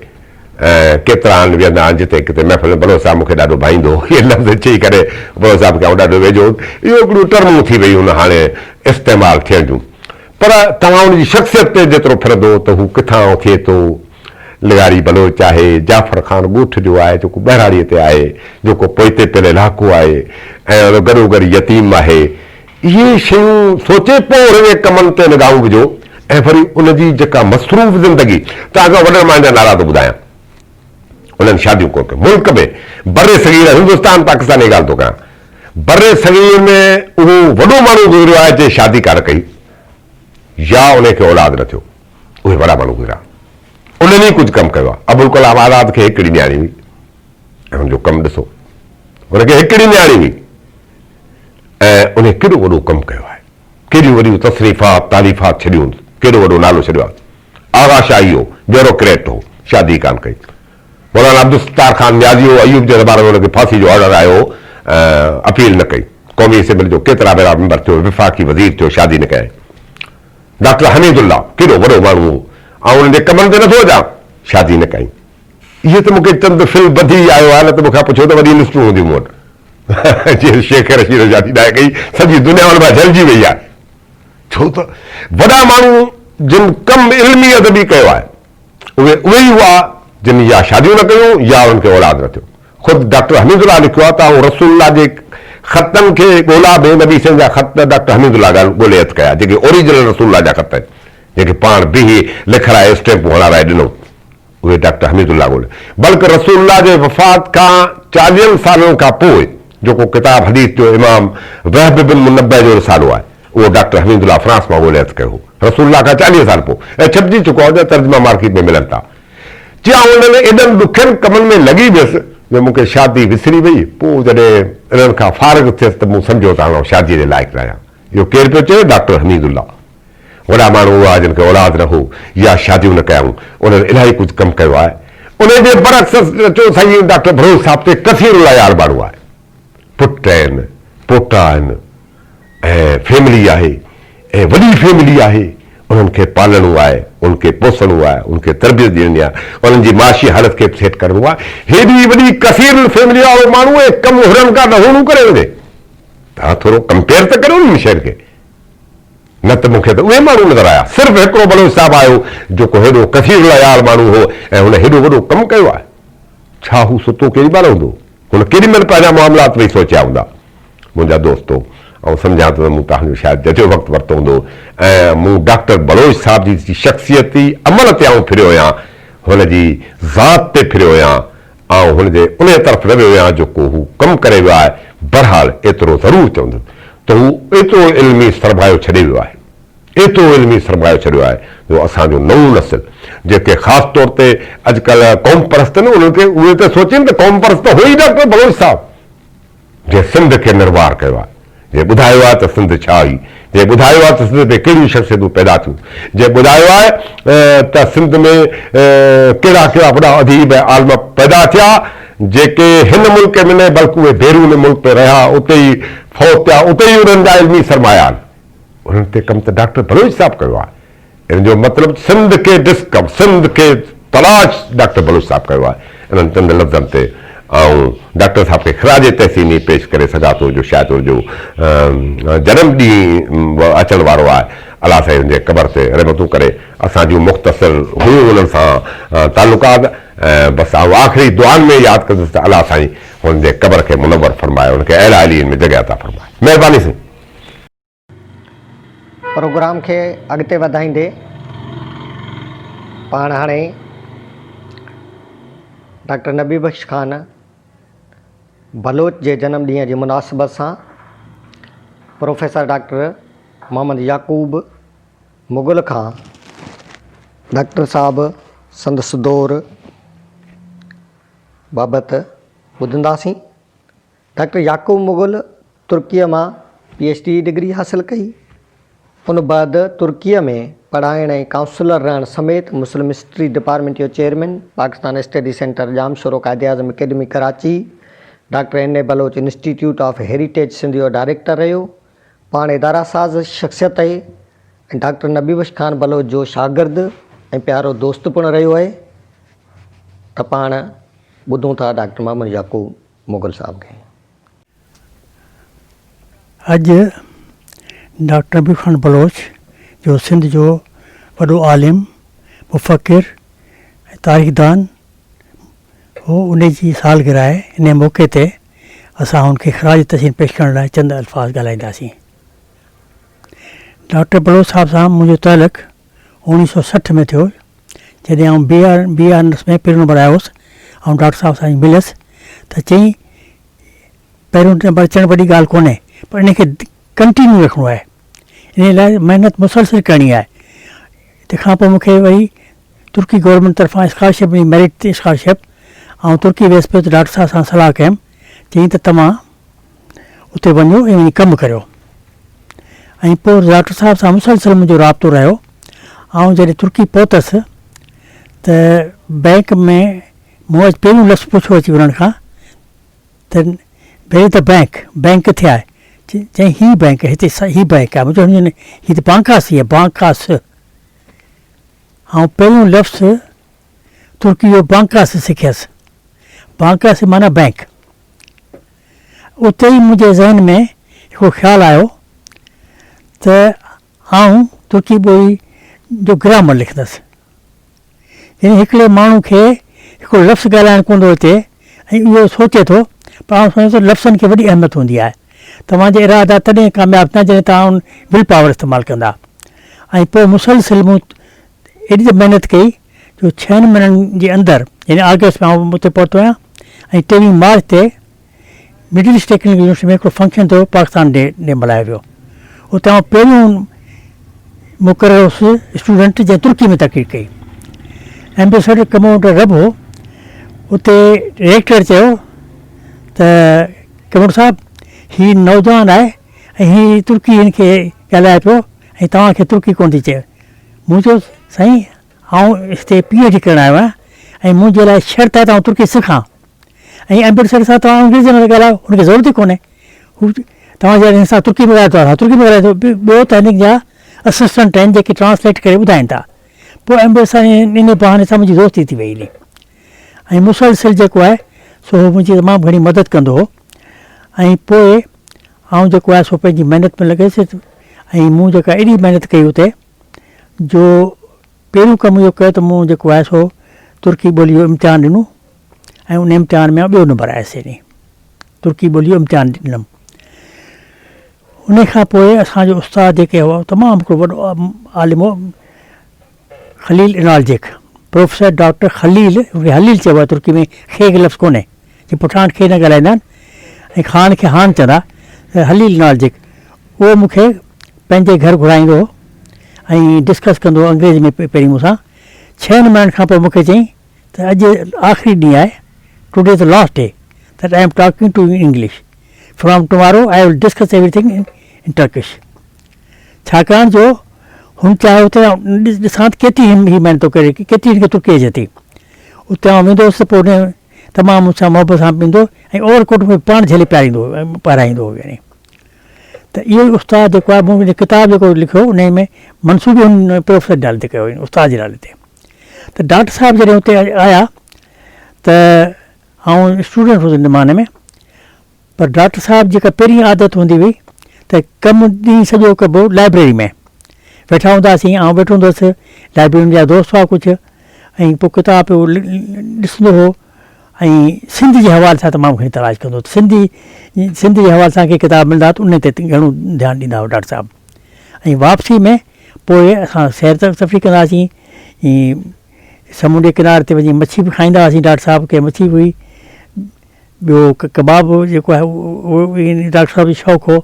۽ ڪيترا آهن ويهندا آهن جتي ڪٿي محفل ۾ بلوچ صاحب مون کي ڏاڍو ڀائيندو هو اهي لفظ چئي ڪري بلوچ صاحب کي آئون ڏاڍو ويجهو هوس اهو هڪڙيون ٽرمون ٿي ويون آهن هاڻي استعمال ٿيڻ جون پر توهان ان جي شخصيت تي جيترو ڦرندو ته هو ڪٿان ٿئي ٿو لغاري بلوچ آهي جعفر خان ڳوٺ جو آهي جيڪو ٻهراڙيء تي آهي جيڪو پوئتي پيل علائقو آهي ۽ گڏوگڏ يتيم آهي اهي شيون سوچي پوء هن جي ڪمن تي نگاهون وجهو ۽ وري ان جي جيڪا مصروف زندگي توهان کي وڏن ماڻهن جا نالا ٿو ٻڌايان انهن شاديون ڪونه ڪيون ملڪ ۾ بر صغير هندستان پاڪستان جي ڳالهه ٿو ڪيان بر صغير ۾ اهو وڏو ماڻهو گذريو آهي جنهن شادي ڪانه ڪئي يا ان کي اولاد نه ٿيو اهي وڏا ماڻهو گذريا انهن ئي ڪجهه ڪم ڪيو آهي ابوالڪلام آزاد کي هڪڙي نياڻي هئي ۽ هن جو ڪم ڏسو هن کي هڪڙي نياڻي هئي ۽ انهي ڪيڏو وڏو ڪم ڪيو آهي، ڪيڏيون وڏيون تصنيفات، تاليفات ڇڏيون هوندس، ڪيڏو وڏو نالو ڇڏيو آهي. آغا شاهي هو، بيوروڪريٽ هو، شادي ڪانه ڪئي. مولانا عبدالستار خان نيازي هو، ايوب جي زماني ۾ هن کي ڦاسي جو آرڊر آيو هو، اپيل نه ڪئي. قومي اسيمبلي جو ڪيترا ڀيرا ميمبر ٿيو، وفاقي وزير ٿيو، شادي نه ڪيائين. ڊاڪٽر حميد الله ڪيڏو وڏو ماڻهو هو، آئون انهن جي ڪمن تي نٿو اچان، شادي نه ڪيائين. اهي ته مون کي چند في البديع آيو آهي، نه ته مون کان پڇو ته وڏي لسٽون هونديون مون وٽ. جيئن شيخ رشيد شادي ناهي ڪئي، سڄي دنيا ان مان جهلجي وئي آهي. ڇو ته وڏا ماڻهو جن ڪم علمي ادبي ڪيو آهي، اهي اهي ئي هئا جن يا شاديون نه ڪيون يا انهن کي اولاد نه ٿيو. خود ڊاڪٽر حميد الله لکيو آهي ته آئون رسول الله جي خطن کي ڳولا ۾ نبي سائين جا خط ڊاڪٽر حميد الله ڳولي هٿ ڪيا، جيڪي اوريجنل رسول الله جا خط آهن، جيڪي پاڻ بيهي لکرائي اسٽيمپون هڻارائي ڏنو. اهي ڊاڪٽر حميد الله ڳولي بلڪ رسول الله جي وفات کان چاليهن سالن کان پوء جيڪو ڪتاب حديث جو امام وهب بن منبه جو رسالو آهي اهو ڊاڪٽر حميد الله فرانس مان ڳولي هٿ ڪيو هو رسول الله کان چاليهه سال پوء ۽ ڇپجي چڪو آهي ان جا ترجما مارڪيٽ ۾ ملن ٿا. چي آئون انهن ايڏن ڏکين ڪمن ۾ لڳي ويس جو مون کي شادي وسري وئي پوء جڏهن انهن کان فارغ ٿيس ته مون سمجهيو ته هاڻ آئون شادي جي لائق ناهيان اهو ڪير پيو چوي ڊاڪٽر حميد الله. وڏا ماڻهو هئا جن کي اولاد نه هو يا شاديون نه ڪيائون انهن الاهي ڪجهه ڪم ڪيو آهي انهي جي برعڪس اچو سائين ڊاڪٽر بروهي صاحب تي ڪثير العيال ماڻهو آهي پٽ آهن پوٽا آهن ۽ فيملي آهي ۽ وڏي فيملي آهي انهن کي پالڻو آهي انهن کي پوسڻو آهي انهن کي تربيت ڏيڻي آهي انهن جي معاشي حالت کي به سيٽ ڪرڻو آهي هيڏي وڏي ڪثير الفيملي وارو ماڻهو ۽ ڪم هرن کان نه هوڻو ڪري وڃي توهان ٿورو ڪمپيئر ته ڪريو انهن شين کي. نه ته مون کي ته اهي ماڻهو نظر آيا. صرف هڪڙو بلوچ صاحب آيو جيڪو هيڏو ڪثير العيال ماڻهو هو ۽ هن هيڏو وڏو ڪم ڪيو آهي. ڇا هو ستو ڪيڏي مهل هوندو؟ هن ڪيڏي مهل پنهنجا معاملات ويهي سوچيا هوندا؟ منهنجا دوستو! آئون سمجهان ٿو ته مون توهان جو شايد ججهو وقت ورتو هوندو ۽ مون ڊاڪٽر بلوچ صاحب جي شخصيتي عمل تي آئون ڦريو هيان، هن جي ذات تي ڦريو هيان، آئون هن جي انهيء طرف نه ويو هيان جو ڪو هو ڪم ڪري ويو آهي، بهرحال ايترو ضرور چوندس ته هو ايترو علمي سرمايو ڇڏي ويو آهي، ايترو علمي سرمايو ڇڏيو آهي جو اسان جو نئون نسل جيڪي خاص طور تي اڄڪلهه قومپرست آهن انهن کي اهي ته سوچين ته قومپرست ته هو ئي ڊاڪٽر بلوچ صاحب. جنهن سنڌ کي نروار ڪيو آهي، جنهن ٻڌايو آهي ته سنڌ ڇا هئي، جنهن ٻڌايو آهي ته سنڌ ۾ ڪهڙيون شخصيتون پيدا ٿيون، جنهن ٻڌايو آهي ته سنڌ ۾ ڪهڙا ڪهڙا وڏا اديب ۽ عالم پيدا ٿيا، جيڪي هن ملڪ ۾ نه بلڪ اهي بيرون ملڪ ۾ رهيا، اتي ئي فوت ٿيا، اتي ئي انهن جا علمي سرمايا آهن. انهن تي ڪم ته ڊاڪٽر بلوچ صاحب ڪيو آهي. ان جو مطلب سنڌ کي ڊسڪور، سنڌ کي تلاش ڊاڪٽر بلوچ صاحب ڪيو آهي. انهن چند لفظن تي آئون ڊاڪٽر صاحب کي خراج تحسيني پيش ڪري سگهان ٿو جو شايد ان جو جنم ڏينهن به اچڻ وارو آهي. الله سائين ان جي قبر تي رحمتون ڪري. اسان جون مختصر هيون انهن سان تعلقات ۽ بس آئون آخري دعائن ۾ ياد ڪندس ته الله سائين هن جي قبر کي منور فرمائي ان کي اعليٰ عليين ۾ جڳهه عطا فرمائي. مهرباني سائين. پروگرام کي اڳتي وڌائيندي پاڻ هاڻي ڊاڪٽر نبي بخش خان بلوچ جي جنم ڏينهن جي مناسبت سان پروفيسر ڊاڪٽر محمد يعقوب مغل کان ڊاڪٽر صاحب سندس دور بابت ٻڌنداسين. ڊاڪٽر يعقوب مغل ترڪيء مان پي ايڇ ڊي جي ڊگري حاصل ڪئي. ان بعد ترڪيء ۾ پڙهائڻ ۽ ڪائونسلر رهڻ سميت مسلم هسٽري ڊپارٽمينٽ جو chairman, Pakistan study centre Jamshoro Quaid-e-Azam academy Karachi, doctor N A Baloch institute of heritage Sindh جو ڊائريڪٽر رهيو. پاڻ اداره ساز شخصيت اهي ۽ ڊاڪٽر نبي بخش خان بلوچ جو شاگرد ۽ پيارو دوست پڻ رهيو اهي ته پاڻ ٻڌون ٿا ڊاڪٽر محمد يعقوب مغل صاحب کي. اڄ ڊاڪٽر نبي خان بلوچ جو سنڌ جو وڏو عالم، مفڪر ۽ تاريخدان هو ان جي سالگرهه آهي انهي موقعي تي اسان هن کي خراج تحسين پيش ڪرڻ لاء چند الفاظ ڳالهائينداسين. ڊاڪٽر بلوچ صاحب سان منهنجو تعلق اوڻيهه سو 60 ۾ ٿيو جڏهن آئون بي آر بي آنرس ۾ پهريون نمبر آيو هوس آئون ڊاڪٽر صاحب سان مليس ته چيائين پهريون نمبر اچڻ وڏي ڳالهه ڪونهي پر ان کي ڪنٽينيو رکڻو آهي ان لاء محنت مسلسل ڪرڻي آهي تنهن کان پوء مونکي وري ترڪي گورنمينٽ طرفان اسڪالرشپ ملي ميرٽ تي اسڪالرشپ آئون ترڪي ويس پيو ته ڊاڪٽر صاحب سان صلاح ڪيم چيائين ته توهان اتي وڃو ۽ وڃي ڪم ڪريو ۽ پوء ڊاڪٽر صاحب سان مسلسل منهنجو رابطو رهيو. آئون جڏهن ترڪي پهتس ته بئنڪ ۾ مون اڄ پهريون لفظ پڇيو اچي انهن کان ته where is the bank, bank ڪٿي آهي؟ چيائين هي بئنڪ هتي هي بئنڪ آهي. مون چيو هي ته بانڪاس ئي آهي، بانڪاس. آئون پهريون لفظ ترڪي جو بانڪاس سکيس. بانڪاس معنيٰ بئنڪ. اتي ئي منهنجي ذهن ۾ هڪڙو خيال آيو ته آئون ترڪي ٻولي جو گرامر لکندس. يعني هڪڙي ماڻهو کي هڪڙو لفظ ڳالهائڻ ڪونه ٿو اچي ۽ اهو سوچي ٿو پر آئون سمجهان ٿو لفظن کي وڏي اهميت هوندي آهي. توهان جا ارادا تڏهن ڪامياب ٿيندا جڏهن توهان ان will power استعمال ڪندا. ۽ پوء مسلسل مون ايڏي ته محنت ڪئي جو ڇهن مهينن جي اندر يعني آگسٽ ۾ آئون اتي پهتو آهيان ۽ ٽيويهه مارچ تي مڊل ايسٽ ٽيڪنيڪل يونيورسٽي ۾ هڪڙو فنڪشن ٿيو پاڪستان ڊي ڊي ملهايو ويو اتي آئون پهريون مقرر هوس اسٽوڊنٽ جنهن ترڪي ۾ تقرير ڪئي ايمبيسڊر ڪموڊر رب هو اتي ريڪٽر چيو ته ڪموڊر صاحب هي نوجوان آهي ۽ هي ترڪي هن کي ڳالهائي پيو ۽ توهان کي ترڪي ڪونه ٿي چئي مون چيو سائين آئون هتي پي ايڇ ڊي ڪرڻ آيو آهيان ۽ منهنجي لاء شرط آهي ته آئون ترڪي سکان ۽ ايمبيسڊر سان توهان انگريزي ۾ ڳالهايو هن کي ضرورت ئي ڪونهي هو توهان جڏهن هن سان ترڪي ۾ ڳالهايو ٿو ترڪي ۾ ڳالهائي ٿو ٻيو ته هن جا اسسٽنٽ آهن جيڪي ٽرانسليٽ ڪري ٻڌائين ٿا پوء ايمبيسڊر سان ان بهاني سان منهنجي دوستي ٿي وئي هلي ۽ مسلسل جيڪو آهي سو هو منهنجي تمام گهڻي مدد ڪندو هو ۽ پوء آئون جيڪو آهي سو پنهنجي محنت ۾ لڳيس ۽ ۽ مون جيڪا ايڏي محنت ڪئي اتي جو پهريون ڪم اهو ڪيو ته مون جيڪو آهي سو ترڪي ٻولي جو امتحان ڏنو ۽ ان امتحان ۾ آئون ٻيو نمبر آيس يعني ترڪي ٻولي جو امتحان ڏنم. ان کان پوء اسان جو استاد جيڪي هئا تمام هڪڙو وڏو عالم هو خليل انالجڪ پروفيسر ڊاڪٽر خليل ان کي حليل چئبو آهي ترڪي ۾ خي کي لفظ ڪونهي جي پٺاڻ کي نه ڳالهائيندا آهن ۽ خان کي هان چوندا ته حليل انالجڪ اهو مون کي پنهنجي گهر گهرائيندو هو ۽ ڊسڪس ڪندو هو انگريزي ۾ پهرين مون سان ڇهن مهينن کان پوء مون کي چيائين ته اڄ آخري ڏينهن آهي today is the last day that I am talking to you in English from tomorrow I will discuss everything in Turkish ڇاڪاڻ جو هن چاهيو ته آئون ڏسان ته ڪيتري هي محنت ٿو ڪري ڪيتري هن کي ترڪي اچي ٿي. اتي آئون ويندو هوس ته پوء هن تمام مون سان محبت سان پيندو ۽ اوور ڪوٽ مون کي پاڻ جهلي پياريندو هو پهرائيندو هو يعني ته اهو ئي استاد جيڪو آهي مون ڪتاب جيڪو لکيو ان ۾ منسوب به هن پروفيسر جي نالي تي ڪيو استاد جي نالي تي ته ڊاڪٽر صاحب جڏهن اتي آيا ته آئون اسٽوڊنٽ هوس ان زماني ۾ پر ڊاڪٽر صاحب جيڪا پهرين عادت هوندي هئي ته ڪم ڏينهن سڄو ڪبو لائبريري ۾ ويٺا هونداسين آئون ويٺو هوندو هوس لائبريري ۾ جا دوست هئا ڪجهه ۽ پوء ڪتاب پيو ڏسندو هو ۽ سنڌ جي حوالي سان تمام گهڻي تلاش ڪندو هو سنڌي سنڌ جي حوالي سان ڪي ڪتاب ملندا ته ان تي گهڻو ڌيان ڏيندا هئا ڊاڪٽر صاحب ۽ واپسي ۾ پوء اسان سير تفريح ڪندا هئاسين ۽ سمنڊ جي ڪناري تي وڃي مڇي به کائيندا هئاسين ڊاڪٽر صاحب کي مڇي به هئي ٻيو ڪباب جيڪو آهي اهو ڊاڪٽر صاحب جو شوق هو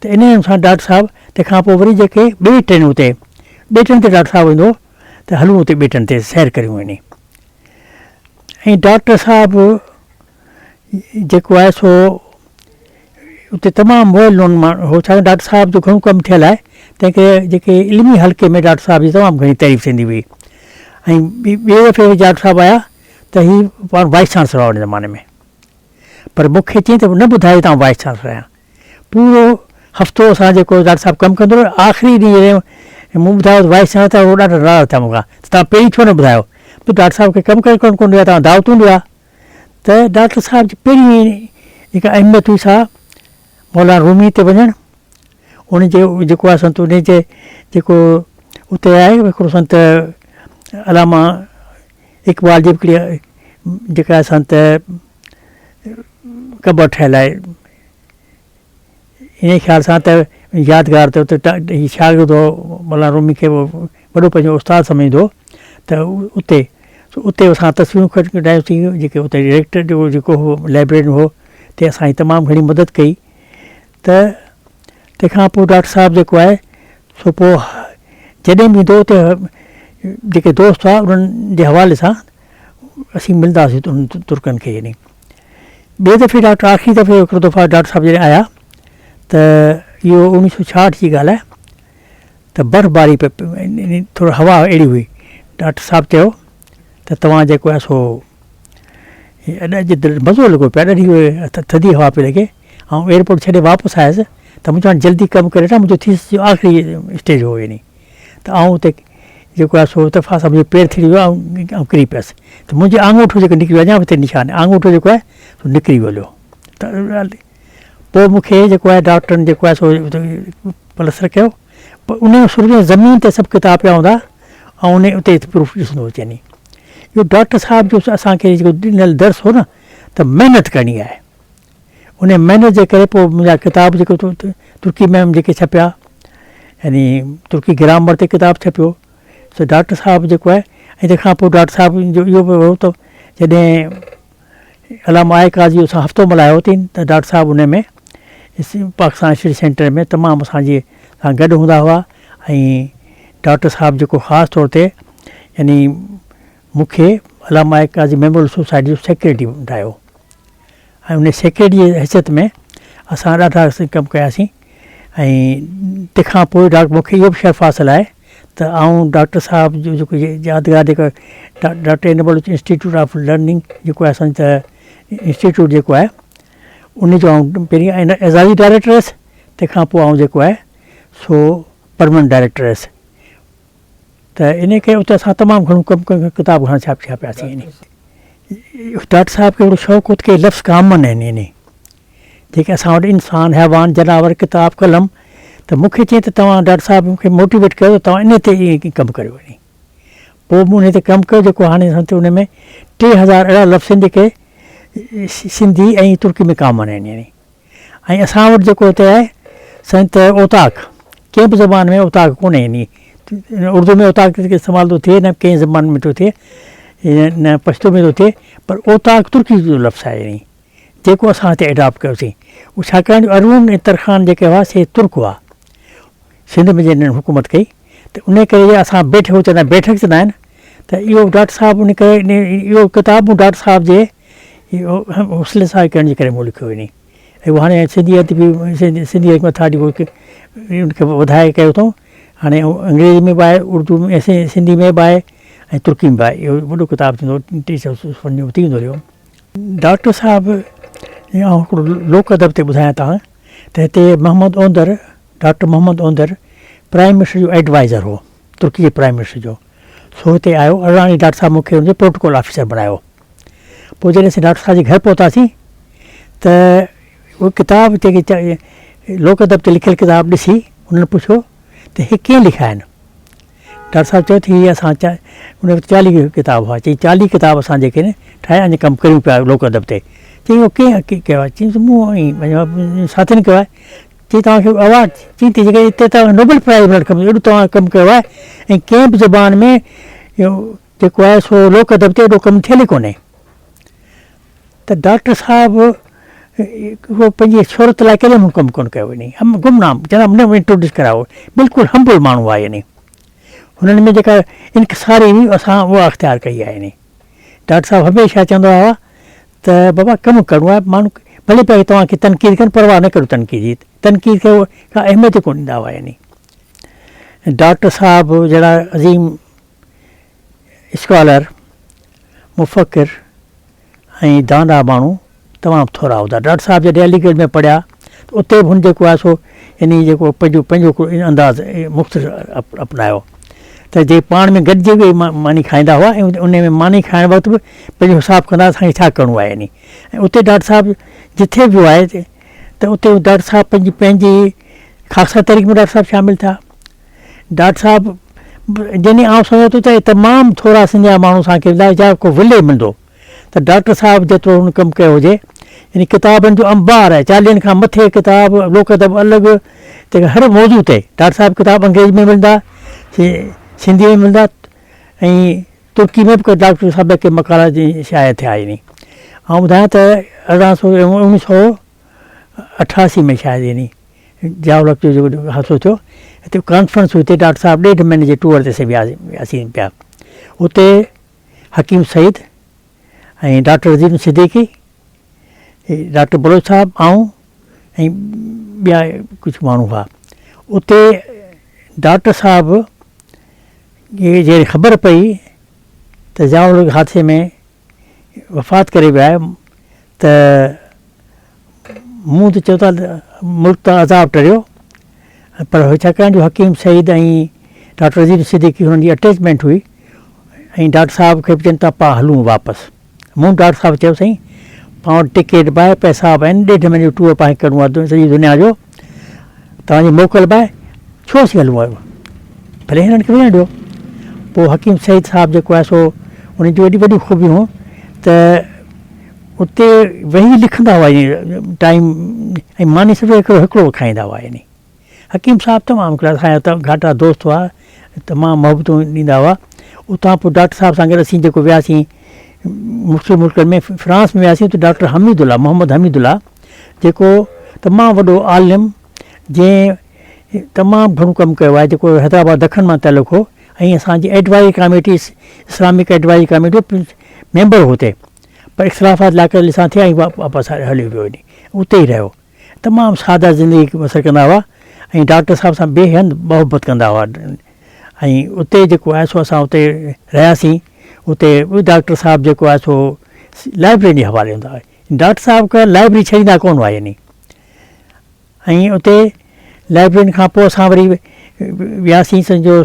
ته انهيء سان ڊاڪٽر صاحب تنهن کان پوء وري جيڪي ٻيٽ آهن اتي ٻيٽن تي ڊاڪٽر صاحب ويندو هو ته هلون اتي ٻيٽن تي سير ڪريون وڃي ۽ ڊاڪٽر صاحب جيڪو آهي سو اتي تمام ويل نون ماڻهو هو ڇاڪاڻ ڊاڪٽر صاحب جو گهڻو ڪم ٿيل آهي تنهن ڪري جيڪي علمي حلقي ۾ ڊاڪٽر صاحب جي تمام گهڻي تعريف ٿيندي هئي ۽ ٻئي دفعي ڊاڪٽر صاحب آيا ته هي پاڻ وائيس چانسلر هئا ان زماني ۾ پر مون کي چيائين ته نه ٻڌايو ته آئون وائيس چانسلر آهيان. پورو هفتو اسان جيڪو ڊاڪٽر صاحب ڪم ڪندو رهيو آخري ڏينهن جڏهن مون ٻڌايو ته وائيس چانسلر ته هو ڏاڍا ناراض ٿيا مون کان ته توهان پهرين ڇو نه ٻڌايو ته ڊاڪٽر صاحب کي ڪم ڪرڻ ڪونه ڏيو توهان دعوتون ڏيو ها ته ڊاڪٽر صاحب جي پهرين جيڪا اهميت هئي سا مولانا رومي تي وڃڻ ان جي جيڪو آهي سنت ان جي جيڪو اتي آهي هڪڙو سنت علامه اقبال جي به هڪڙي جيڪا اسان ته قبر ٺهيل آهي انهي خيال سان ته يادگار ته اتي هي شاگرد هو مولانا رومي کي وڏو پنهنجو استاد سمجهندو هو ته اتي اتي اسان تصويرون ڪڍايوسين جيڪي اتي ڊائريڪٽر جو جيڪو هو لائبريرين هو تنهن اسان جي تمام گهڻي مدد ڪئي ته تنهن کان پوء ڊاڪٽر صاحب جيڪو آهي سو پوء جڏهن به ايندو هو ته جيڪي دوست هئا انهن جي حوالي سان اسين ملندا هئاسين انهن ترڪن کي يعني ٻئي دفعي ڊاڪٽر آخري دفعي هڪڙو دفعا ڊاڪٽر صاحب جڏهن آيا ته اهو اوڻيهه سو ڇاهٺ جي ڳالهه آهي ته برف باري پئي ٿورو هوا اهڙي هئي ڊاڪٽر صاحب چيو ته توهان جيڪو آهي سو اڄ مزو لڳو پيو آهي ڏاڍي ٿڌي هوا پئي لڳي آئون ايئرپورٽ ڇڏي واپس آيس ته مون چيو هاڻي جلدي ڪم ڪري وٺان منهنجو ٿيسز جو آخري اسٽيج هو يعني ته آئون اتي جيڪو آهي سو اتفاق سان منهنجو پير ٿڙي ويو آئون ڪري پيس ته منهنجي آڱوٺو جيڪو نڪري ويو اڃا به اتي نشان آهي آڱوٺو جيڪو آهي سو نڪري ويو هليو ته پوء مون کي جيڪو آهي ڊاڪٽرن جيڪو آهي سو پلستر ڪيو پوء ان سر ۾ زمين تي سڀ ڪتاب پيا هوندا ۽ ان اتي پروف ڏسندو هوس يعني اهو ڊاڪٽر صاحب جو اسان کي جيڪو ڏنل درس هو نه ته محنت ڪرڻي آهي انهيء محنت جي ڪري پوء منهنجا ڪتاب جيڪي ترڪي ۾ جيڪي ڇپيا يعني ترڪي گرامر تي ڪتاب ڇپيو سو ڊاڪٽر صاحب جيڪو آهي ۽ تنهن کان پوء ڊاڪٽر صاحب جو اهو به هو ته جڏهن علامه آء قاضي سان هفتو ملهايو اٿئين ته ڊاڪٽر صاحب ان ۾ پاڪستان اسٽڊي سينٽر ۾ تمام اسان جي سان گڏ هوندا هئا ۽ ڊاڪٽر صاحب جيڪو خاص طور تي يعني مون کي علامه آء قاضي ميموريل سوسائٽي جو سيڪريٽري ٺاهيو ۽ ان سيڪريٽري جي حيثيت ۾ اسان ڏاڍا ڪم ڪياسين ۽ تنهن کان پوء ڊاڪٽر مون کي اهو به شرف حاصل آهي ته آئون ڊاڪٽر صاحب جو جيڪو يادگار جيڪو doctor N Baloch institute of learning جيڪو آهي اسان ته انسٽيٽيوٽ جيڪو آهي ان جو آئون پهرين اعزازي ڊائريڪٽر هيس تنهن کان پوء آئون جيڪو آهي سو پرمننٽ ڊائريڪٽر هيس ته انهي ڪري اتي اسان تمام گهڻو ڪم ڪيو ڪتاب گهڻا ڇاپي ڇاپياسين يعني ڊاڪٽر صاحب کي هڪڙو شوق هو ته ڪي لفظ ڪامن آهن يعني جيڪي اسان وٽ انسان حيوان جناور ڪتاب قلم ته مون کي چيائين ته توهان ڊاڪٽر صاحب مون کي موٽيويٽ ڪيو ته توهان انهي تي ئي ڪم ڪريو وڃي. پوء مون انهي تي ڪم ڪيو جيڪو هاڻي سمجهه ته ان ۾ 3000 اهڙا لفظ آهن جيڪي سنڌي ۽ ترڪي ۾ ڪامن آهن يعني ۽ اسان وٽ جيڪو هتي آهي سائين ته اوطاق ڪنهن به زبان ۾ اوطاق ڪونهي يعني اردو ۾ اوطاق استعمال ٿو ٿئي نه ڪنهن زبان ۾ ٿو ٿئي نه پشتو ۾ ٿو ٿئي پر اوطاق ترڪي جو لفظ آهي يعني جيڪو اسان هتي اڊاپٽ ڪيوسين اهو ڇاڪاڻ جو ارون ۽ ترخان جيڪي هئا سي ترڪ هئا سنڌ ۾ جنهن حڪومت ڪئي ته ان ڪري اسان بيٺڪ هو چوندا آهن بيٺڪ چوندا آهن ته اهو ڊاڪٽر صاحب ان ڪري اهو ڪتاب مون ڊاڪٽر صاحب جي حوصلي سان ڪرڻ جي ڪري مون لکيو وڃي ۽ اهو هاڻي سنڌي ادبي سنڌي اٿارٽي ان کي وڌائي ڪيو اٿئون هاڻي انگريزي ۾ به آهي اردو ۾ سنڌي ۾ به آهي ۽ ترڪي ۾ به آهي اهو وڏو ڪتاب ٿيندو 300 صفحن جو ٿي ويندو رهيو. ڊاڪٽر صاحب آئون هڪڙو لوڪ ادب تي ٻڌايان تان ته هتي Muhammad Onder doctor Muhammad Onder prime minister جو ايڊوائزر هو ترڪي جي پرائم منسٽر جو سو هتي آيو اڙراڻي ڊاڪٽر صاحب مون کي ان جو پروٽوڪول آفيسر بڻايو پوء جڏهن اسين ڊاڪٽر صاحب جي گهر پهتاسين ته اهي ڪتاب جيڪي لوڪ ادب تي لکيل ڪتاب ڏسي انهن پڇيو ته هي ڪنهن لکيا آهن ڊاڪٽر صاحب چيو ته هي اسان ان وقت 40 ڪتاب هئا، چئي 40 ڪتاب اسان جيڪي آهن ٺاهيا اڃا ڪم ڪريون پيا لوڪ ادب تي. چئي اهو ڪنهن ڪيو آهي؟ چيس مون ۽ پنهنجي ساٿين ڪيو آهي. چئي توهان کي ايوارڊ چئي ته جيڪڏهن هتي توهان کي نوبل پرائز ملڻ کپي ايڏو توهان ڪم ڪيو آهي ۽ ڪنهن به زبان ۾ اهو جيڪو آهي سو لوڪ ادب تي ايڏو ڪم ٿيل ئي ڪونهي. ته ڊاڪٽر صاحب اهو پنهنجي شهرت لاء ڪڏهن به ڪم ڪونه ڪيو يعني هم گمنام جناب نه انٽروڊيوس ڪرايو بلڪل همبل ماڻهو آهي يعني هنن ۾ جيڪا انڪساري هئي اسان اها اختيار ڪئي آهي يعني ڊاڪٽر صاحب هميشه چوندا هئا ته بابا ڪم ڪرڻو آهي ماڻهو ڀلي پيا توهان کي تنقيد ڪن پرواهه نه ڪريو تنقيد جي تنقيد کي ڪا اهميت ڪونه ڏيندا هئا يعني ڊاڪٽر صاحب جهڙا عظيم اسڪالر، مفڪر ۽ دانا ماڻهو تمام ٿورا هوندا. ڊاڪٽر صاحب جڏهن علي ڳڙهه ۾ پڙهيا ته اتي به هن جيڪو آهي سو يعني جيڪو پنهنجو پنهنجو هڪڙو انداز مختصر اپنايو ته جي پاڻ ۾ گڏجي به ماني کائيندا هئا ۽ ان ۾ ماني کائڻ وقت به پنهنجو حساب ڪندا هئا اسان کي ڇا ڪرڻو آهي يعني ۽ اتي ڊاڪٽر صاحب جٿي به ويو آهي ته اتي ڊاڪٽر صاحب پنهنجي پنهنجي خاڪسار تحريڪ ۾ ڊاڪٽر صاحب شامل ٿيا. ڊاڪٽر صاحب جنھن آئون سمجھان ٿو ته تمام ٿورا سنڌيا ماڻھو اسان کي ملندا جا ڪو ولي ملندو ته ڊاڪٽر صاحب جيترو ھن ڪم ڪيو ھجي يعني ڪتابن جو انبار آھي چاليھن کان مٿي ڪتاب لوڪ ادب الڳ ته ھر موضوع تي ڊاڪٽر صاحب ڪتاب انگريزي ۾ ملندا سنڌي ۾ ملندا ۽ ترڪي ۾ به ڊاڪٽر صاحب جا ڪي مقالا شايع ٿيا آھن آئون ٻڌايان ته 1888 ۾ شايد يعني ضياء الحق جو جيڪو حادثو ٿيو هتي ڪانفرنس هئي هتي ڊاڪٽر صاحب ڏيڍ مهيني جي ٽوئر تي اسين وياسين پيا اتي حڪيم سعيد ۽ ڊاڪٽر عظيم صديقي ڊاڪٽر بلوچ صاحب آئون ۽ ٻيا ڪجهه ماڻهو هئا اتي ڊاڪٽر صاحب کي جڏهن خبر پئي ته ضياء الحق حادثي ۾ وفات ڪري ويا آهي ته مون ته چيو ته ملڪ تان عذاب ٽريو پر ڇاڪاڻ جو حڪيم سعيد ۽ ڊاڪٽر عظيم صديقي هنن جي اٽيچمينٽ هئي ۽ ڊاڪٽر صاحب کي به چين ته پاڻ هلون واپس مون ڊاڪٽر صاحب چيو سائين پاڻ وٽ ٽڪيٽ به آهي پئسا به آهن ڏيڍ مهيني جو ٽوئر پاڻ کي ڪرڻو آهي سڄي دنيا جو توهان جي موڪل به آهي ڇو اسين هلون ڀلي هنن کي وڃڻ ڏيو پوء حڪيم سعيد صاحب جيڪو آهي سو ان جون ايڏيون وڏيون خوبيون هيون ته اتي ويهي لکندا هئا يعني ٽائيم ۽ ماني صرف هڪڙو هڪڙو کائيندا هئا يعني حڪيم صاحب تمام هڪڙا اسان جا گهاٽا دوست هئا تمام محبتون ڏيندا هئا اتان پوء ڊاڪٽر صاحب سان گڏ اسين جيڪو وياسين مختلف ملڪن ۾ فرانس ۾ وياسين ته ڊاڪٽر حميد الله محمد حميد الله جيڪو تمام وڏو عالم جنهن تمام گهڻو ڪم ڪيو آهي جيڪو حيدرآباد دکن مان تعلق هو ۽ اسان جي advisory committee Islamic advisory committee جو ميمبر هو اتي پر اختلافات لاء ڪري سان ٿيا ۽ واپس هليو ويو وڃي اتي ئي رهيو تمام ساده زندگي بسر ڪندا هئا ۽ ڊاڪٽر صاحب سان بي حد محبت ڪندا هئا ۽ اتي جيڪو آهي سو اسان اتي رهياسين اتي ڊاڪٽر صاحب جيڪو آهي سو لائبريري جي حوالي هوندا هئا ڊاڪٽر صاحب کان لائبريري ڇڏيندا ڪونه هئا يعني ۽ اتي لائبريرين کان پوء اسان وري وياسين سمجهو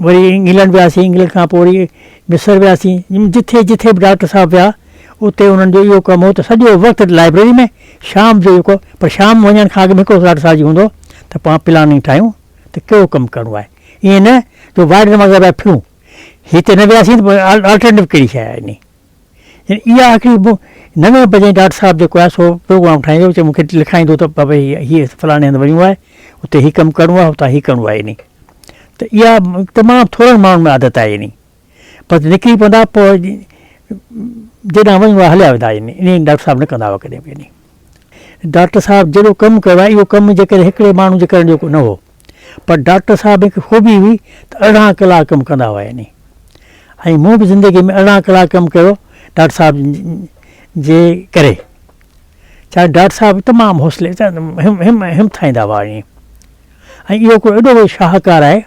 وري انگلنڊ وياسين انگلنڊ کان پوء وري مصر وياسين جٿي جٿي به ڊاڪٽر صاحب ويا اتي انهن جو اهو ڪم هو ته سڄو وقت لائبريري ۾ شام جو جيڪو پر شام وڃڻ کان اڳ ۾ هڪڙو ڊاڪٽر صاحب جي هوندو ته پاڻ پلاننگ ٺاهيون ته ڪهڙو ڪم ڪرڻو آهي ائين نه جو وائرڊ مان ٻاهر ڦرون هتي نه وياسين ته پوء آلٽرنيٽو ڪهڙي شيء آهي انهي يعني اها هڪڙي نوين بجي ڊاڪٽر صاحب جيڪو آهي سو پروگرام ٺاهيندو چي مون کي لکائيندو ته بابا هي فلاڻي هنڌ وڃڻو آهي اتي هي ڪم ڪرڻو آهي اتان هي ڪرڻو آهي انهي ته اها تمام ٿورن ماڻهن ۾ عادت آهي انهي بس نڪري پوندا پوء جيڏانهن وڃڻو آهي هليا ويندا آهن ائين ڊاڪٽر صاحب نه ڪندا هئا ڪڏهن به يعني ڊاڪٽر صاحب جيڏو ڪم ڪيو آهي اهو ڪم جيڪڏهن هڪڙي ماڻهو جي ڪرڻ جو نه هو پر ڊاڪٽر صاحب هڪ خوبي هئي ته 18 ڪلاڪ ڪم ڪندا هئا يعني ۽ مون به زندگي ۾ 18 ڪلاڪ ڪم ڪيو ڊاڪٽر صاحب جي ڪري ڇا ڊاڪٽر صاحب تمام حوصلي همٿائيندا هئا ۽ اهو هڪڙو ايڏو وڏو شاهڪار آهي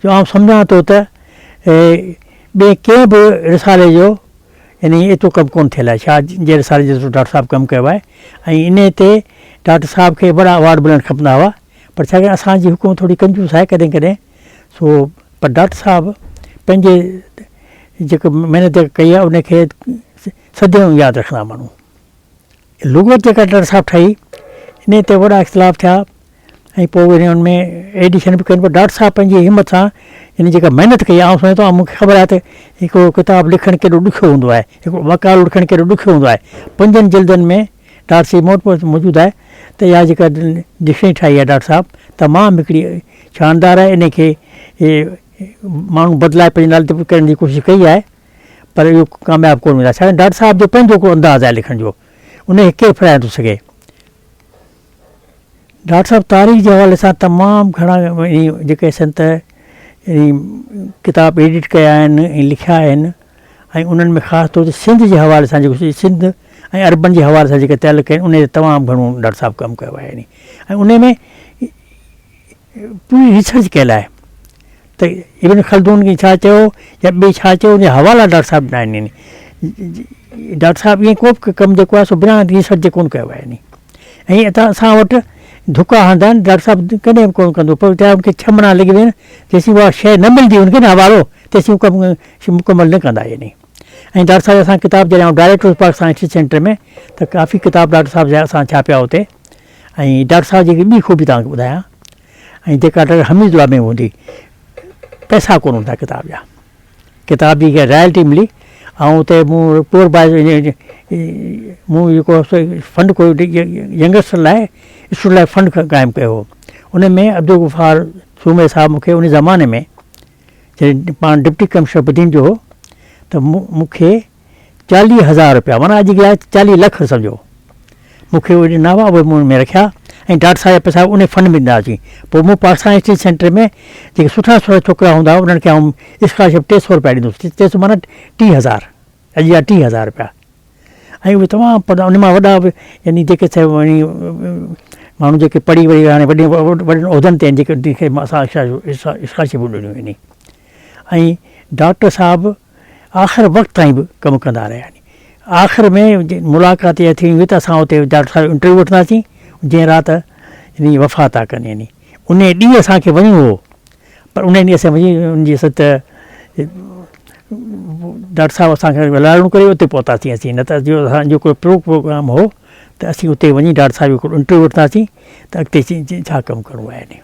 جو آئون سمجهان ٿو ته ٻئي ڪنهن به رسالي جو يعني ايترو ڪم ڪونه ٿيل آهي شاهه جي رسالي جيترو ڊاڪٽر صاحب ڪم ڪيو آهي ۽ انهي تي ڊاڪٽر صاحب کي وڏا ايوارڊ ملڻ کپندا هئا پر ڇا ڪريون اسان جي حڪومت ٿوري ڪنجوس آهي ڪڏهن ڪڏهن سو پر ڊاڪٽر صاحب پنهنجي جيڪو محنت ڪئي آهي ان کي صديون ياد رکندا ماڻهو. لغت جيڪا ڊاڪٽر صاحب ٺاهي انهي تي وڏا اختلاف ٿيا ۽ پوء وري ان ۾ ايڊيشن به ڪين پر ڊاڪٽر صاحب پنهنجي همت سان يعني جيڪا محنت ڪئي آئون سمجهان ٿو مون کي خبر آهي ته هڪڙو ڪتاب لکڻ ڪيڏو ڏکيو هوندو آهي هڪڙو مقالو لکڻ ڪيڏو ڏکيو هوندو آهي پنجن جلدن ۾ ڊاڪٽر صاحب مون وٽ موجود آهي ته اها جيڪا ڊڪشنري ٺاهي آهي ڊاڪٽر صاحب تمام هڪڙي شاندار آهي ان کي ماڻهو بدلائي پنهنجي نالي تي ڪرڻ جي ڪوشش ڪئي آهي پر اهو ڪامياب ڪونه ويندا ڇاڪاڻ ڊاڪٽر صاحب جو پنهنجو هڪڙو انداز آهي لکڻ جو ان کي ڪير ڦيرائي نٿو سگهي. ڊاڪٽر صاحب تاريخ جي حوالي سان تمام گهڻا جيڪي سن ته ڪتاب ايڊٽ ڪيا آهن ۽ لکيا آهن ۽ انهن ۾ خاص طور تي سنڌ جي حوالي سان جيڪو سنڌ ۽ عربن جي حوالي سان جيڪي تعلق آهن ان تي تمام گهڻو ڊاڪٽر صاحب ڪم ڪيو آهي ۽ ان ۾ پوري ريسرچ ڪيل آهي ته ابن خلدون کي ڇا چيو يا ٻئي ڇا چيو ان جا حوالا ڊاڪٽر صاحب ڏنا آهن يعني ڊاڪٽر صاحب ائين ڪو به ڪم جيڪو آهي سو بنا ريسرچ جي ڪونه ڪيو آهي يعني ۽ اتان اسان وٽ ڌڪا هڻندا آهن ڊاڪٽر صاحب ڪڏهن به ڪونه ڪندو پر چاهي ان کي ڇهه مهينا لڳي وڃن جيسين اها شيء نه ملندي ان کي نه حوالو تيسين هو ڪم مڪمل نه ڪندا يعني ۽ ڊاڪٽر صاحب اسان ڪتاب جڏهن آئون ڊائريڪٽر هوس پاڪستان هسٽري سينٽر ۾ ته ڪافي ڪتاب ڊاڪٽر صاحب جا اسان ڇاپيا اتي ۽ ڊاڪٽر صاحب جي هڪ ٻي خوبي توهان کي ٻڌايان ۽ جيڪا ڊاڪٽر حميد الله ۾ هوندي پئسا ڪونه هوندا ڪتاب جا ڪتاب جي رائلٽي ملي ۽ اتي مون پور بوائز مون جيڪو فنڊ ڪو ينگسٽر لاء اسٽوڊنٽ لاء فنڊ قائم ڪيو هو ان ۾ عبدالغفار سومري صاحب مون کي ان زماني ۾ جڏهن پاڻ ڊپٽي ڪمشنر بدين جو هو ته مون کي 40 هزار رپيا معنيٰ اڄ لاء 40 لک سمجهو مون کي اهي ڏنا هئا اهي مون ان ۾ رکيا ۽ ڊاڪٽر صاحب جا پئسا ان فنڊ ۾ ڏنا هئاسين پوء مون پاڪستان هسٽري سينٽر ۾ جيڪي سٺا سٺا ڇوڪرا هوندا هئا انهن کي آئون اسڪالرشپ 300 رپيا ڏيندو هوس 300 معنيٰ 3000 اڄ جا 3000 رپيا ۽ اهي تمام پڙهندا ان مان وڏا به يعني جيڪي ماڻهو جيڪي پڙهي وري هاڻي وڏي وڏن عهدن تي آهن جيڪي کي اسان اسڪالرشپون ڏنيون يعني ۽ ڊاڪٽر صاحب آخر وقت تائين به ڪم ڪندا رهيا يعني آخر ۾ ملاقات اها ٿيڻي هئي ته اسان اتي ڊاڪٽر صاحب جو انٽرويو وٺنداسين جنهن رات يعني وفات ٿا ڪن يعني ان ڏينهن اسان کي وڃڻو هو پر ان ڏينهن اسان وڃي ان جي ست ڊاڪٽر صاحب اسان کي ولارڻو ڪري اتي پهتاسين اسين نه ته جو اسان جو ڪو پروگرام هو ته اسين اتي وڃي ڊاڪٽر صاحب جو انٽرويو وٺنداسين ته اڳتي ڇا ڪم ڪرڻو آهي يعني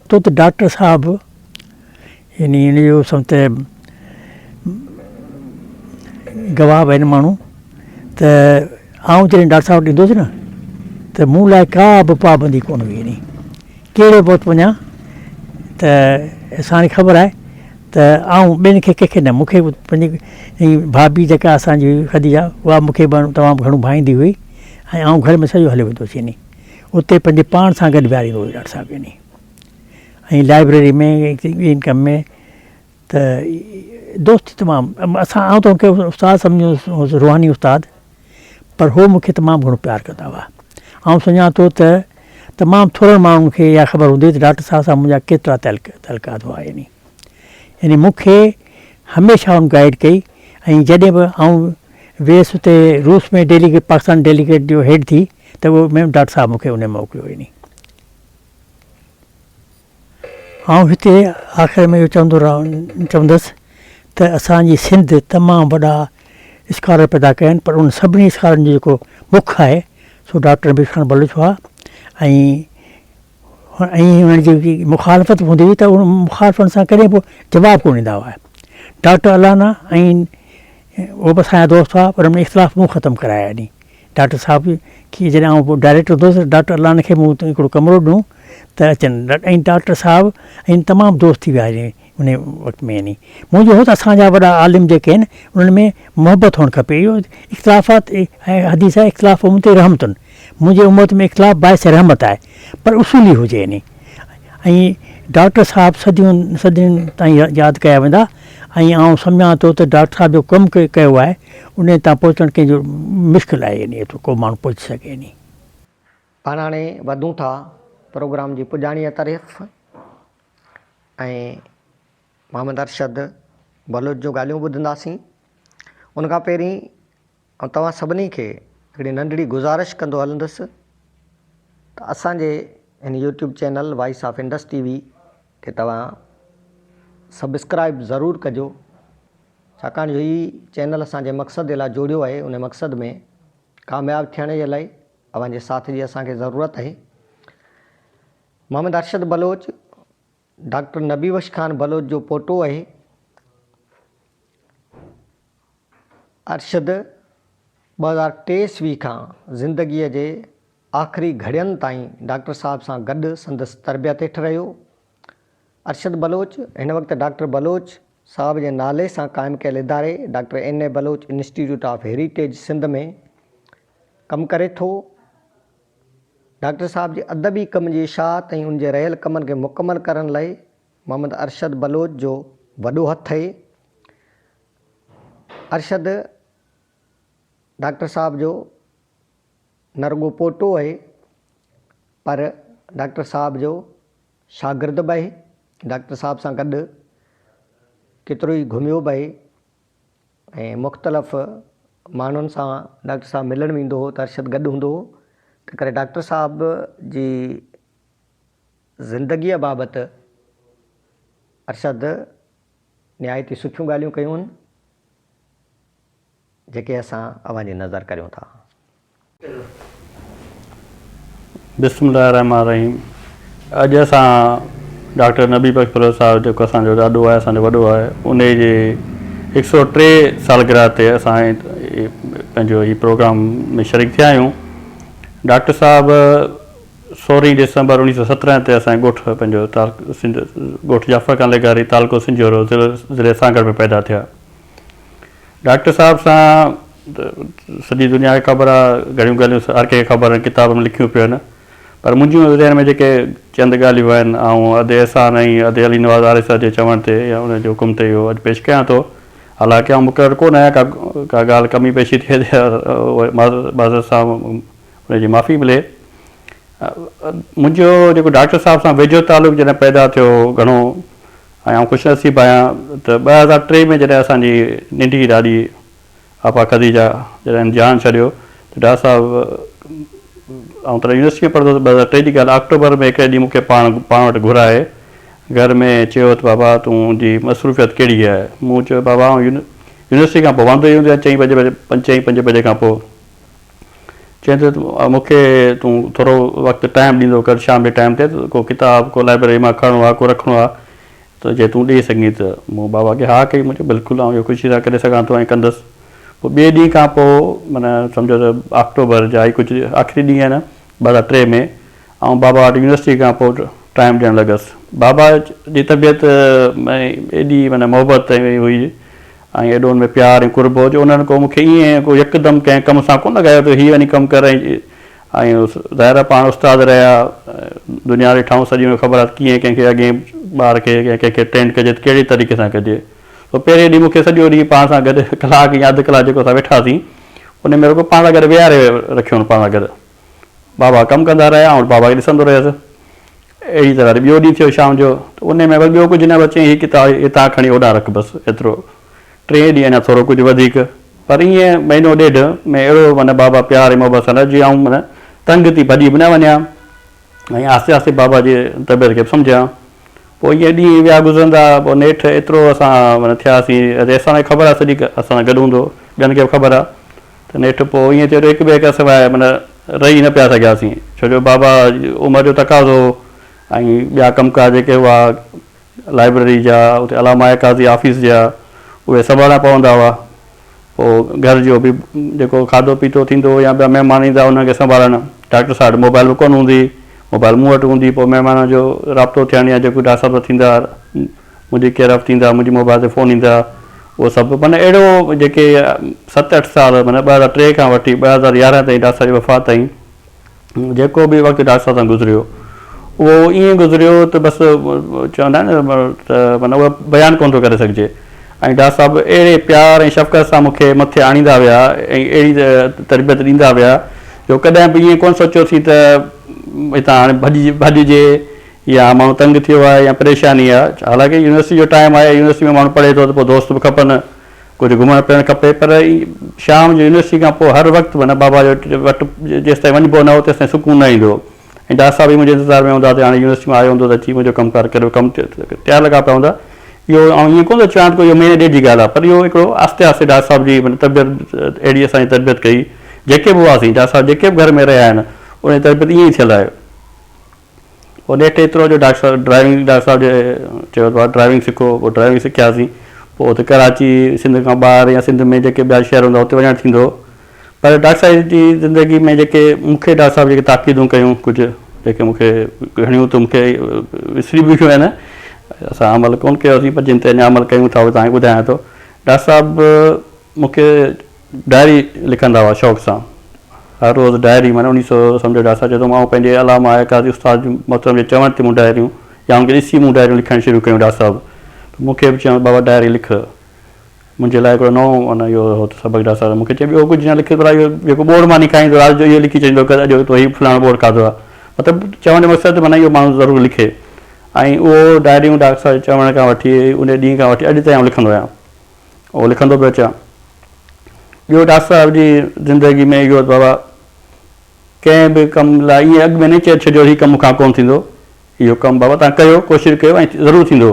تو ته ڊاڪٽر صاحب يعني ان جو سمجهه ته گواهه به آهن ماڻهو ته آئون جڏهن ڊاڪٽر صاحب وٽ ايندو هوس نه ته مون لاء ڪا به پابندي ڪونه هئي يعني ڪهڙي به وقت وڃان ته اسان کي خبر آهي ته آئون ٻين کي ڪنهن کي نه مون کي پنهنجي ڀاڀي جيڪا اسانجي هئي خديجه اها مون کي تمام گهڻو ڀائيندي هئي ۽ آئون گهر ۾ سڄو هليو ويندو هوس يعني اتي پنهنجي پاڻ سان گڏ ويهاريندو هو ڊاڪٽر صاحب يعني ۽ لائبريري ۾ ٻين ڪم ۾ ته دوستي تمام اسان آئون ته ان کي استاد سمجهندو هوس روحاني استاد پر هو مون کي تمام گهڻو پيار ڪندا هئا آئون سمجهان ٿو ته تمام ٿورن ماڻهن کي اها خبر هوندي ته ڊاڪٽر صاحب سان منهنجا ڪيترا تعلقات هئا يعني يعني مون کي هميشه هن گائيڊ ڪئي ۽ جڏهن به آئون ويس اتي روس ۾ ڊيليگيٽ پاڪستان ڊيليگيٽ جو هيڊ ٿي ته اهو ميم ڊاڪٽر صاحب مون کي ان موڪليو يعني آئون هتي آخر ۾ اهو چوندو رهان چوندس ته اسان جي سنڌ تمام وڏا اسڪالر پيدا ڪيا آهن پر انهن سڀني اسڪالرن جو جيڪو مک آهي سو ڊاڪٽر نبي خان بلوچ هئا ۽ ۽ انهن جي جيڪي مخالفت به هوندي هئي ته ان مخالفن سان ڪڏهن به جواب ڪونه ڏيندا هئا. ڊاڪٽر الانا ۽ اهي به اسان جا دوست هئا پر ان اختلاف مون ختم ڪرايا يعني ڊاڪٽر صاحب کي جڏهن آئون ڊائريڪٽر هوندو هوس ته ڊاڪٽر الانا کي مون هڪڙو ڪمرو ڏنو ته اچن ۽ ڊاڪٽر صاحب ۽ تمام دوست ٿي ويا يعني ان وقت ۾ يعني منهنجو هو ته اسان جا وڏا عالم جيڪي آهن انهن ۾ محبت هئڻ کپي اهو اختلافات حديث آهي اختلاف امتي رحمتن منهنجي امت ۾ اختلاف باعث رحمت آهي پر اصولي هجي يعني ۽ ڊاڪٽر صاحب صديون صدين تائين ياد ڪيا ويندا ۽ آئون سمجهان ٿو ته ڊاڪٽر صاحب جو ڪم ڪيو آهي ان تان پهچڻ ڪنهن جو مشڪل آهي يعني ايترو ڪو ماڻهو پهچي سگهي يعني. پاڻ هاڻي وڌون ٿا پروگرام جي پڄاڻيء طرف ۽ محمد ارشد بلوچ جون ڳالهيون ٻڌنداسين ان کان پهرين آئون توهان سڀني کي هڪڙي ننڍڙي گذارش ڪندو هلندس ته اسان جي هن YouTube channel voice of Indus T V کي توهان سبسڪرائب ضرور ڪجو ڇاڪاڻ جو هي چينل اسان جنهن مقصد جي لاء جوڙيو آهي ان مقصد ۾ ڪامياب ٿيڻ جي لاء اوهان جي ساٿ جي اسان کي ضرورت آهي محمد ارشد بلوچ ڊاڪٽر نبي بخش خان بلوچ جو پوٽو آهي ارشد 2003 عيسوي کان زندگيء جي آخري گهڙين تائين ڊاڪٽر صاحب سان گڏ سندس تربيت هيٺ رهيو. ارشد بلوچ هن وقت ڊاڪٽر بلوچ صاحب جي نالي سان قائم ڪيل اداري doctor N A Baloch institute of heritage Sindh ۾ ڪم ڪري ٿو. ڊاڪٽر صاحب جي ادبي ڪم جي اشاعت ۽ ان جي رهيل ڪمن کي مڪمل ڪرڻ لئي محمد ارشد بلوچ جو وڏو هٿ اهي. ارشد ڊاڪٽر صاحب جو نه رڳو پوٽو اهي پر ڊاڪٽر صاحب جو شاگرد به اهي. ڊاڪٽر صاحب سان گڏ ڪيترو ئي گهميو به اهي ۽ مختلف ماڻهن سان ڊاڪٽر صاحب ملڻ ويندو هو ته ارشد گڏ هوندو هو تنهن ڪري ڊاڪٽر صاحب جي زندگيء بابت ارشد نهايت ئي سٺيون ڳالهيون ڪيون آهن، جيڪي اسان اوهان جي نظر ڪريون ٿا. بسم الله الرحمٰن الرحيم اڄ اسان ڊاڪٽر نبي بخش بلوچ صاحب جيڪو اسان جو ڏاڏو آهي اسان جو وڏو آهي انهي جي هڪ سئو ٽي سالگرهه تي اسان پنهنجو هي پروگرام ۾ شريڪ ٿيا آهيون ڊاڪٽر صاحب سورهين ڊسمبر اوڻيهه سؤ سترهن تي اسان جي ڳوٺ پنهنجو سنڌ ڳوٺ جعفر خان لغاري تعلقو سنجهورو ضلعي سانگهڙ ۾ پيدا ٿيا. ڊاڪٽر صاحب سان سڄي دنيا کي خبر آ گهڻيون ڳالهيون هر ڪنهن کي خبر آهن ڪتابن ۾ لکيون پيون آهن پر منهنجون ذهن ۾ جيڪي چند ڳالهيون آهن آئون ادي احسان ۽ ادي علي نواز آريسر جي چوڻ تي يا ان جي حڪم تي اهو اڄ پيش ڪيان ٿو حالانڪه آئون مقرر ڪونه آهيان ڪا ڪا ڳالهه ڪمي پيشي ٿئي ته معذرت سان ان جي معافي ملي. منهنجو جيڪو ڊاڪٽر صاحب سان ويجهو تعلق جڏهن پيدا ٿيو گهڻو ۽ آئون خوش نصيب آهيان ته 2003 ۾ جڏهن اسان جي ننڍي ڏاڏي آپا خديجه جڏهن جهان ڇڏيو ته ڊاڪٽر صاحب آئون تڏهن يونيورسٽي ۾ پڙهندو هوس 2003 جي ڳالهه آڪٽوبر ۾ هڪڙي ڏينهن مون کي پاڻ پاڻ وٽ گهرائي گهر ۾ چيو ته بابا تنهنجي مصروفيت ڪهڙي آهي مون چيو بابا آئون يونيورسٽي کان پوء واندو ئي هوندو آهيان چئين بجي چئين پنجين بجي کان پوء چيائين ته مون کي تون ٿورو وقت ٽائيم ڏيندو ڪر شام جي ٽائيم تي ته ڪو ڪتاب ڪو لائبريري مان کڻڻو آهي ڪو رکڻو آهي ته جي تون ڏئي سگهين ته مون بابا کي ها ڪئي مون چيو بلڪل آئون اهو خوشي سان ڪري سگهان ٿو ۽ ڪندس پوء ٻئي ڏينهن کان پوء معنيٰ سمجهو ته آڪٽوبر جا ئي ڪجهه آخري ڏينهن آهن 2003 ۾ آئون بابا وٽ يونيورسٽي کان پوء ٽائيم ڏيڻ لڳس بابا جي طبيعت ۾ ايڏي معنيٰ محبت هئي ۽ ايڏو ان ۾ پيار ۽ قرب هو جو انهن ڪو مون کي ائين ڪو يڪدم ڪنهن ڪم سان ڪونه لڳايو ته هي وڃي ڪم ڪر ۽ ظاهر آهي پاڻ استاد رهيا دنيا ڏٺائون سڄي انهن کي خبر آهي ته ڪيئن ڪنهن کي اڳئين ٻار کي يا ڪنهن کي ٽرينڊ ڪجي ته ڪهڙي طريقي سان ڪجي سو پهرين ڏينهن مون کي سڄو ڏينهن پاڻ سان گڏ ڪلاڪ يا اڌ ڪلاڪ جيڪو اسان ويٺاسين ان ۾ رڳو پاڻ سان گڏ ويهاري رکيو پاڻ سان گڏ بابا ڪم ڪندا رهيا آئون بابا کي ڏسندو رهيس. اهڙي طرح وري ٻيو ڏينهن ٿيو شام جو ته انهي ۾ وري ٻيو ڪجهه نه بس چيائين هي ڪتاب هتان کڻي هوڏانهن رک بس ايترو. ٽئين ڏينهن اڃا ٿورو ڪجهه وڌيڪ پر ائين مهينو ڏيڍ ۾ اهڙو معنيٰ بابا پيار ۽ محبت سان جيئن آئون معنيٰ تنگ ٿي ڀڄي به نه وڃان ۽ آهستي آهستي بابا جي طبيعت کي به سمجهان. پوء ائين ڏينهن ويا گذرندا پوء نيٺ ايترو اسان معنيٰ ٿياسين احسان کي خبر آهي سڄي اسان سان گڏ هوندو هو. ٻين کي به خبر آهي ته نيٺ پوء ائين ٿيو جو هڪ ٻئي کان سواء معنيٰ رهي نه پيا سگهياسين ڇو جو بابا عمر جو تقاضو هو ۽ ٻيا ڪم ڪار جيڪي هئا لائبريري جا اتي علامه آء قاضي آفيس جا اهي سنڀالڻا پوندا هئا. پوء گهر جو به جيڪو کاڌو پيتو ٿيندو هو يا ٻيا مهمان ايندا هئا انهن کي سنڀالڻ. ڊاڪٽر صاحب وٽ موبائل به ڪونه هوندي هئي. موبائل مون وٽ هوندي هئي. پوء مهمانن جو رابطو ٿيڻ يا جيڪو ڊاڪٽر صاحب سان ٿيندا منهنجي ڪيئر آف ٿيندا منهنجي موبائل تي فون ايندا اهو سڀ معنيٰ اهڙو جيڪي ست اٺ سال معنيٰ 2003 کان وٺي 2011 تائين ڊاڪٽر صاحب جي وفات تائين جيڪو به وقت ڊاڪٽر صاحب سان گذريو اهو ائين گذريو ته بس چوندا آهن نه ته معنيٰ اهو بيان ڪونه ٿو ڪري سگهجي ۽ ڊاڪٽر صاحب اهڙي پيار ۽ شفقت سان مون کي مٿي آڻيندا ويا ۽ اهڙي تربيت ڏيندا ويا جو ڪڏهن به ائين ڪونه سوچيوسين ته هتان هاڻي ڀڄ ڀڄجي يا ماڻهو تنگ ٿيو آهي يا پريشاني آهي حالانڪه يونيورسٽي جو ٽائيم آهي يونيورسٽي ۾ ماڻهو پڙهي ٿو ته پوء دوست به کپن ڪجهه گهمڻ ڦرڻ کپي پر شام جو يونيورسٽي کان پوء هر وقت معنيٰ بابا جي وٽ جيستائين وڃبو نه هو تيستائين سڪون نه ايندو هو ۽ ڊاڪٽر صاحب به منهنجي انتظار ۾ هوندا ته هاڻي يونيورسٽي مان آيو هوندو ته اچي منهنجو ڪم ڪار ڪريو ڪم تيار لڳا پيا هوندا اهو آئون ائين ڪونه ٿو چوان ته ڪو اهو مهيني ڏيڍ جي ڳالهه آهي پر اهو هڪڙو آهستي آهستي ڊاڪٽر صاحب جي معنيٰ تربيت اهڙي اسان جي تربيت ڪئي جيڪي به هئاسين ڊاڪٽر صاحب جيڪي به گهر ۾ رهيا آهن ان جي تربيت ائين ئي ٿيل آهي. پوء نيٺ ايترو جو ڊاڪٽر صاحب ڊرائيونگ ڊاڪٽر صاحب جي چيو ته ڊرائيونگ سکو پوء ڊرائيونگ سکياسين پوء اتي ڪراچي سنڌ کان ٻاهر يا سنڌ ۾ جيڪي ٻيا شهر هوندا اتي وڃڻ ٿيندو هو پر ڊاڪٽر صاحب جي زندگي ۾ جيڪي مون کي ڊاڪٽر صاحب جيڪي تاڪيدون ڪيون ڪجهه جيڪي مون کي گهڻيون ته مون کي وسري به ويون آهن اسان عمل ڪونه ڪيوسين پر جن تي اڃا عمل ڪيون ٿا اهي توهان کي ٻڌايان ٿو ڊاڪٽر صاحب مون کي ڊائري لکندا هئا شوق سان هر روز ڊائري معنيٰ انهي سو سمجهو ڊاڪٽر صاحب چئي ٿو مان پنهنجي علامه آء قاضي استاد محترم جي چوڻ تي مون ڊائريون يا ان کي ڏسي مون ڊائريون لکڻ شروع ڪيون ڊاڪٽر صاحب ته مون کي به چيائون بابا ڊائري لک منهنجي لاء هڪڙو نئون معنيٰ اهو هو ته سبق ڊاڪٽر صاحب مون کي چيائين ٻيو ڪجهه نه لک پر اهو جيڪو ٻوڙ ماني کائيندو رات جو اهو لکي ڇڏيندو ڪر اڄ تو هي فلاڻو ٻوڙ کاڌو آهي مطلب چوڻ جو مقصد معنيٰ اهو ماڻهو ضرور لکي ۽ اهو ڊائريون ڊاڪٽر صاحب جي چوڻ کان وٺي ان ڏينهن کان وٺي اڄ تائين آئون لکندو آهيان اهو لکندو پيو اچان. ٻيو ڊاڪٽر صاحب جي زندگي ۾ اهو ته بابا ڪنهن به ڪم لاء ائين اڳ ۾ نه چئي ڇڏيو هي ڪم مون کان ڪونه ٿيندو. اهو ڪم بابا توهان ڪيو، ڪوشش ڪيو ۽ ضرور ٿيندو.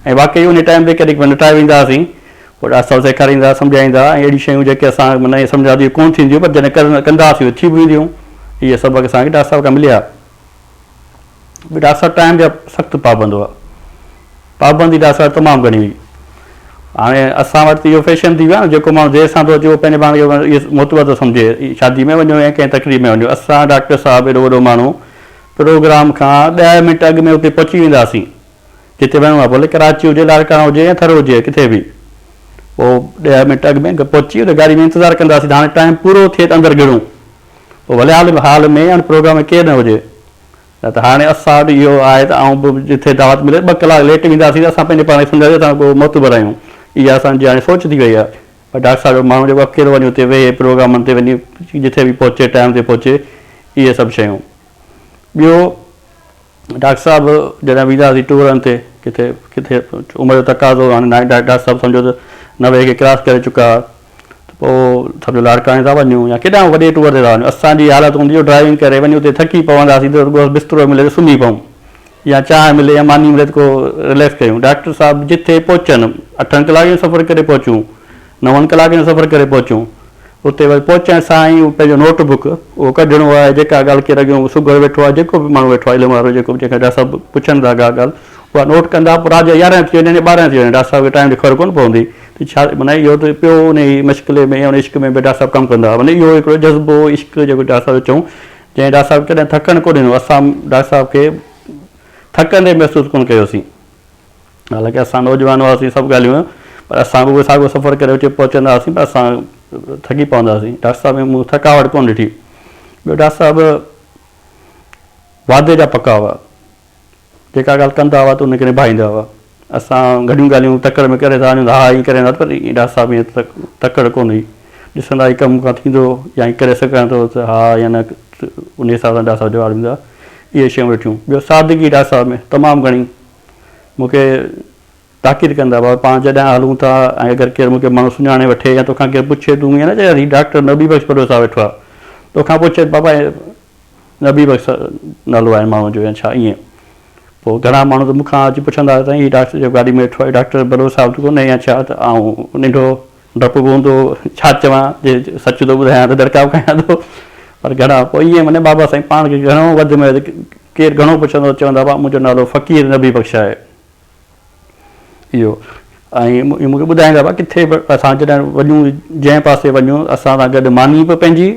۽ واقعي انهي ٽائيم تي ڪڏهن نٽائي ويندا هئاسين. پوء ڊاڪٽر صاحب سيکاريندا، سمجهائيندا ۽ اهڙيون شيون جيڪي اسان معنيٰ ائين سمجهندا هئاسين ڪونه ٿينديون پر جڏهن ڪندا هئاسين اهي ٿي به وينديون. اهي سبق اسان کي ڊاڪٽر صاحب کان مليا. به ڊاڪٽر صاحب ٽائيم جا سخت پابند هئا. پابندي ڊاڪٽر صاحب تمام گهڻي هئي. هاڻي اسان وٽ ته اهو فيشن ٿي ويو آهي نه جيڪو ماڻهو دير سان ٿو اچي اهو پنهنجي پاڻ کي اهو معتبر ٿو سمجهي. شادي ۾ وڃو يا ڪنهن تقريب ۾ وڃو اسان ڊاڪٽر صاحب ايڏو وڏو ماڻهو پروگرام کان ڏهه منٽ اڳ ۾ اتي پهچي وينداسين جتي وڃڻو آهي ڀلي ڪراچي هجي لاڙڪاڻو هجي يا ٿر هجي ڪٿي به پوء ڏهه منٽ اڳ ۾ پهچي اتي گاڏي ۾ انتظار ڪنداسين ته هاڻي ٽائيم پورو ٿئي ته اندر گهڙون پوء ڀلي حال هال ۾ يا پروگرام ۾ ڪير نه هجي نه ته هاڻي اسان وٽ اهو آهي ته آئون به جٿي دعوت ملي ٻه ڪلاڪ ليٽ وينداسين ته اسان پنهنجي پاڻ کي سمجهنداسين اسان ڪو معتبر آهيون اها اسان جي هاڻي سوچ ٿي وئي آهي پر ڊاڪٽر صاحب جو ماڻهو جيڪو اڪيلو وڃي اتي ويهي پروگرامن تي وڃي جٿي به پهچي ٽائيم تي پهچي اهي سڀ شيون ٻيو ڊاڪٽر صاحب جڏهن ويندا هئاسين ٽوئرن تي ڪٿي ڪٿي عمر جو تقاضو هاڻي ڊاڪٽر صاحب سمجهو ته 90 کي ڪراس ڪري چڪا هئا ته پوء سمجهو لاڙڪاڻي ٿا وڃون يا ڪيڏانهن وڏي ٽوئر تي ٿا وڃون اسان جي حالت هوندي جو ڊرائيونگ ڪري وڃي اتي ٿڪي پونداسين ته رڳو بسترو ملي ته سمهي پئون يا چانهه ملي يا ماني ملي ته ڪو رليڪس ڪيون ڊاڪٽر صاحب جٿي پهچن اٺن ڪلاڪن جو سفر ڪري پهچون نون ڪلاڪن جو سفر ڪري پهچون اتي وري پهچڻ سان ئي پنهنجو نوٽ بڪ اهو ڪڍڻو آهي جيڪا ڳالهه ڪير اڳيون سگهڙ ويٺو آهي جيڪو به ماڻهو ويٺو آهي علم وارو جيڪو به جنهن کان ڊاڪٽر صاحب پڇن ٿا ڪا ڳالهه اها نوٽ ڪندا پوء رات جا يارهن ٿي وڃن يا ٻارهن ٿي وڃن ڊاڪٽر صاحب کي ٽائيم جي خبر ڪونه پوندي ته ڇا معنيٰ اهو ته پيو انهي مشغلي ۾ يا ان عشق ۾ به ڊاڪٽر صاحب ڪم ڪندا هئا معنيٰ اهو هڪڙو جذبو عشق جيڪو ڊاڪٽر صاحب جو چئون جنهن ڊاڪٽر صاحب ڪڏهن ٿڪڻ ڪونه ڏنو اسان ڊاڪٽر صاحب کي ٿڪندي محسوس ڪونه ڪيوسين. حالانڪه اسان نوجوان هئاسين سڀ ڳالهيون هيون پر اسان به اهو ساڳيو سفر ڪري اتي پهچندا هئاسين پر اسان ٿڪي پوندا هئاسين ڊاڪٽر صاحب ۾ مون ٿڪاوٽ ڪونه ڏٺي ٻيو ڊاڪٽر صاحب وعدي جا پڪا هئا جيڪا ڳالهه ڪندا هئا ته ان کي نڀائيندا هئا اسان گهڻيون ڳالهيون تڪڙ ۾ ڪري ٿا وڃون ها ائين ڪري پر ڊاڪٽر صاحب ائين تڪڙ ڪونه هئي ڏسندا هي ڪم کان ٿيندو يا ائين ڪري سگهان ٿو ته ها يا نه ان حساب سان ڊاڪٽر صاحب جواب ڏيندا اهي شيون ڏٺيون ٻيو سادگي ڊاڪٽر صاحب ۾ تمام گهڻي مون کي تاڪيد ڪندا بابا پاڻ جڏهن هلون ٿا ۽ اگر ڪير مون کي ماڻهو سڃاڻي وٺي يا توکان ڪير پڇي تون ائين نه چئه هي ڊاڪٽر نبي بخش بلوچ صاحب ويٺو آهي توکان پڇي ته بابا نبي بخش نالو آهي ماڻهو جو يا ڇا ائين پوء گهڻا ماڻهو ته مون کان اچي پڇندا هئا سائين هي ڊاڪٽر جيڪو گاڏي ۾ ويٺو آهي ڊاڪٽر بلوچ صاحب ته ڪونهي يا ڇا ته آئون ننڍو ڊپ به هوندو هو، ڇا چوان، جي سچ ٿو ٻڌايان ته دڙڪا به کايان ٿو. پر گهڻا پوء ائين معني بابا سائين پاڻ کي گهڻو وڌ ۾ وڌ ڪير گهڻو پڇندو هو چوندا هئا منهنجو نالو فقير نبي بخش آهي. اهو ۽ مون کي ٻڌائيندا هئا ڪٿي به اسان جڏهن وڃون جنهن پاسي وڃون اسان سان گڏ ماني به پنهنجي،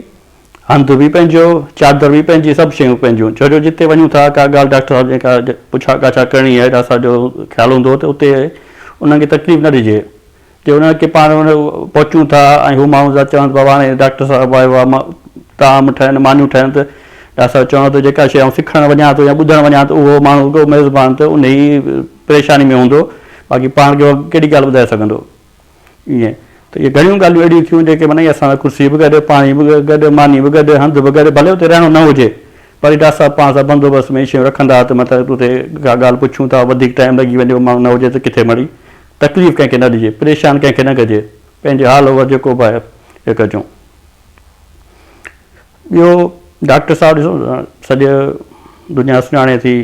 هنڌ به پنهنجو، چادر به پنهنجي سڀ شيون پنهنجون ڇو جو جتي وڃون ٿا ڪا ڳالهه ڊاڪٽر صاحب جي ڪا پڇا ڳاڇا ڪرڻي آهي ڊاڪٽر صاحب جو خيال هوندو هو ته اتي انهن کي تڪليف نه ڏجي جي انهن کي پاڻ پهچون ٿا ۽ هو ماڻهو ٿا چون ته بابا هاڻي ڊاڪٽر صاحب آيو آهي طعام ٺهن مانيون ٺهن ته ڊاڪٽر صاحب چوندو ته جيڪا شيء آئون سکڻ وڃان ٿو يا ٻڌڻ وڃان ٿو اهو ماڻهو رڳو ميزبان ته انهي پريشاني ۾ هوندو باقي پاڻ کي اها ڪهڙي ڳالهه ٻڌائي سگهندو ائين ته اهي گهڻيون ڳالهيون اهڙيون ٿيون جيڪي معنيٰ اسان سان ڪرسي به گڏ پاڻي به گڏ ماني به گڏ هنڌ به گڏ ڀلي اتي رهڻو نه هجي پر ڊاڪٽر صاحب پاڻ سان بندوبست ۾ شيون رکندا ته مطلب اتي ڪا ڳالهه پڇون ٿا وڌيڪ ٽائيم لڳي وڃي ماڻهو نه هجي ته ڪٿي مڙئي تڪليف ڪنهن کي نه ڏجي، پريشان ڪنهن کي نه ڪجي، پنهنجي حال احوال جيڪو به آهي اهو ڪجون. ٻيو ڊاڪٽر صاحب ڏسو سڄي دنيا سڃاڻي ٿي،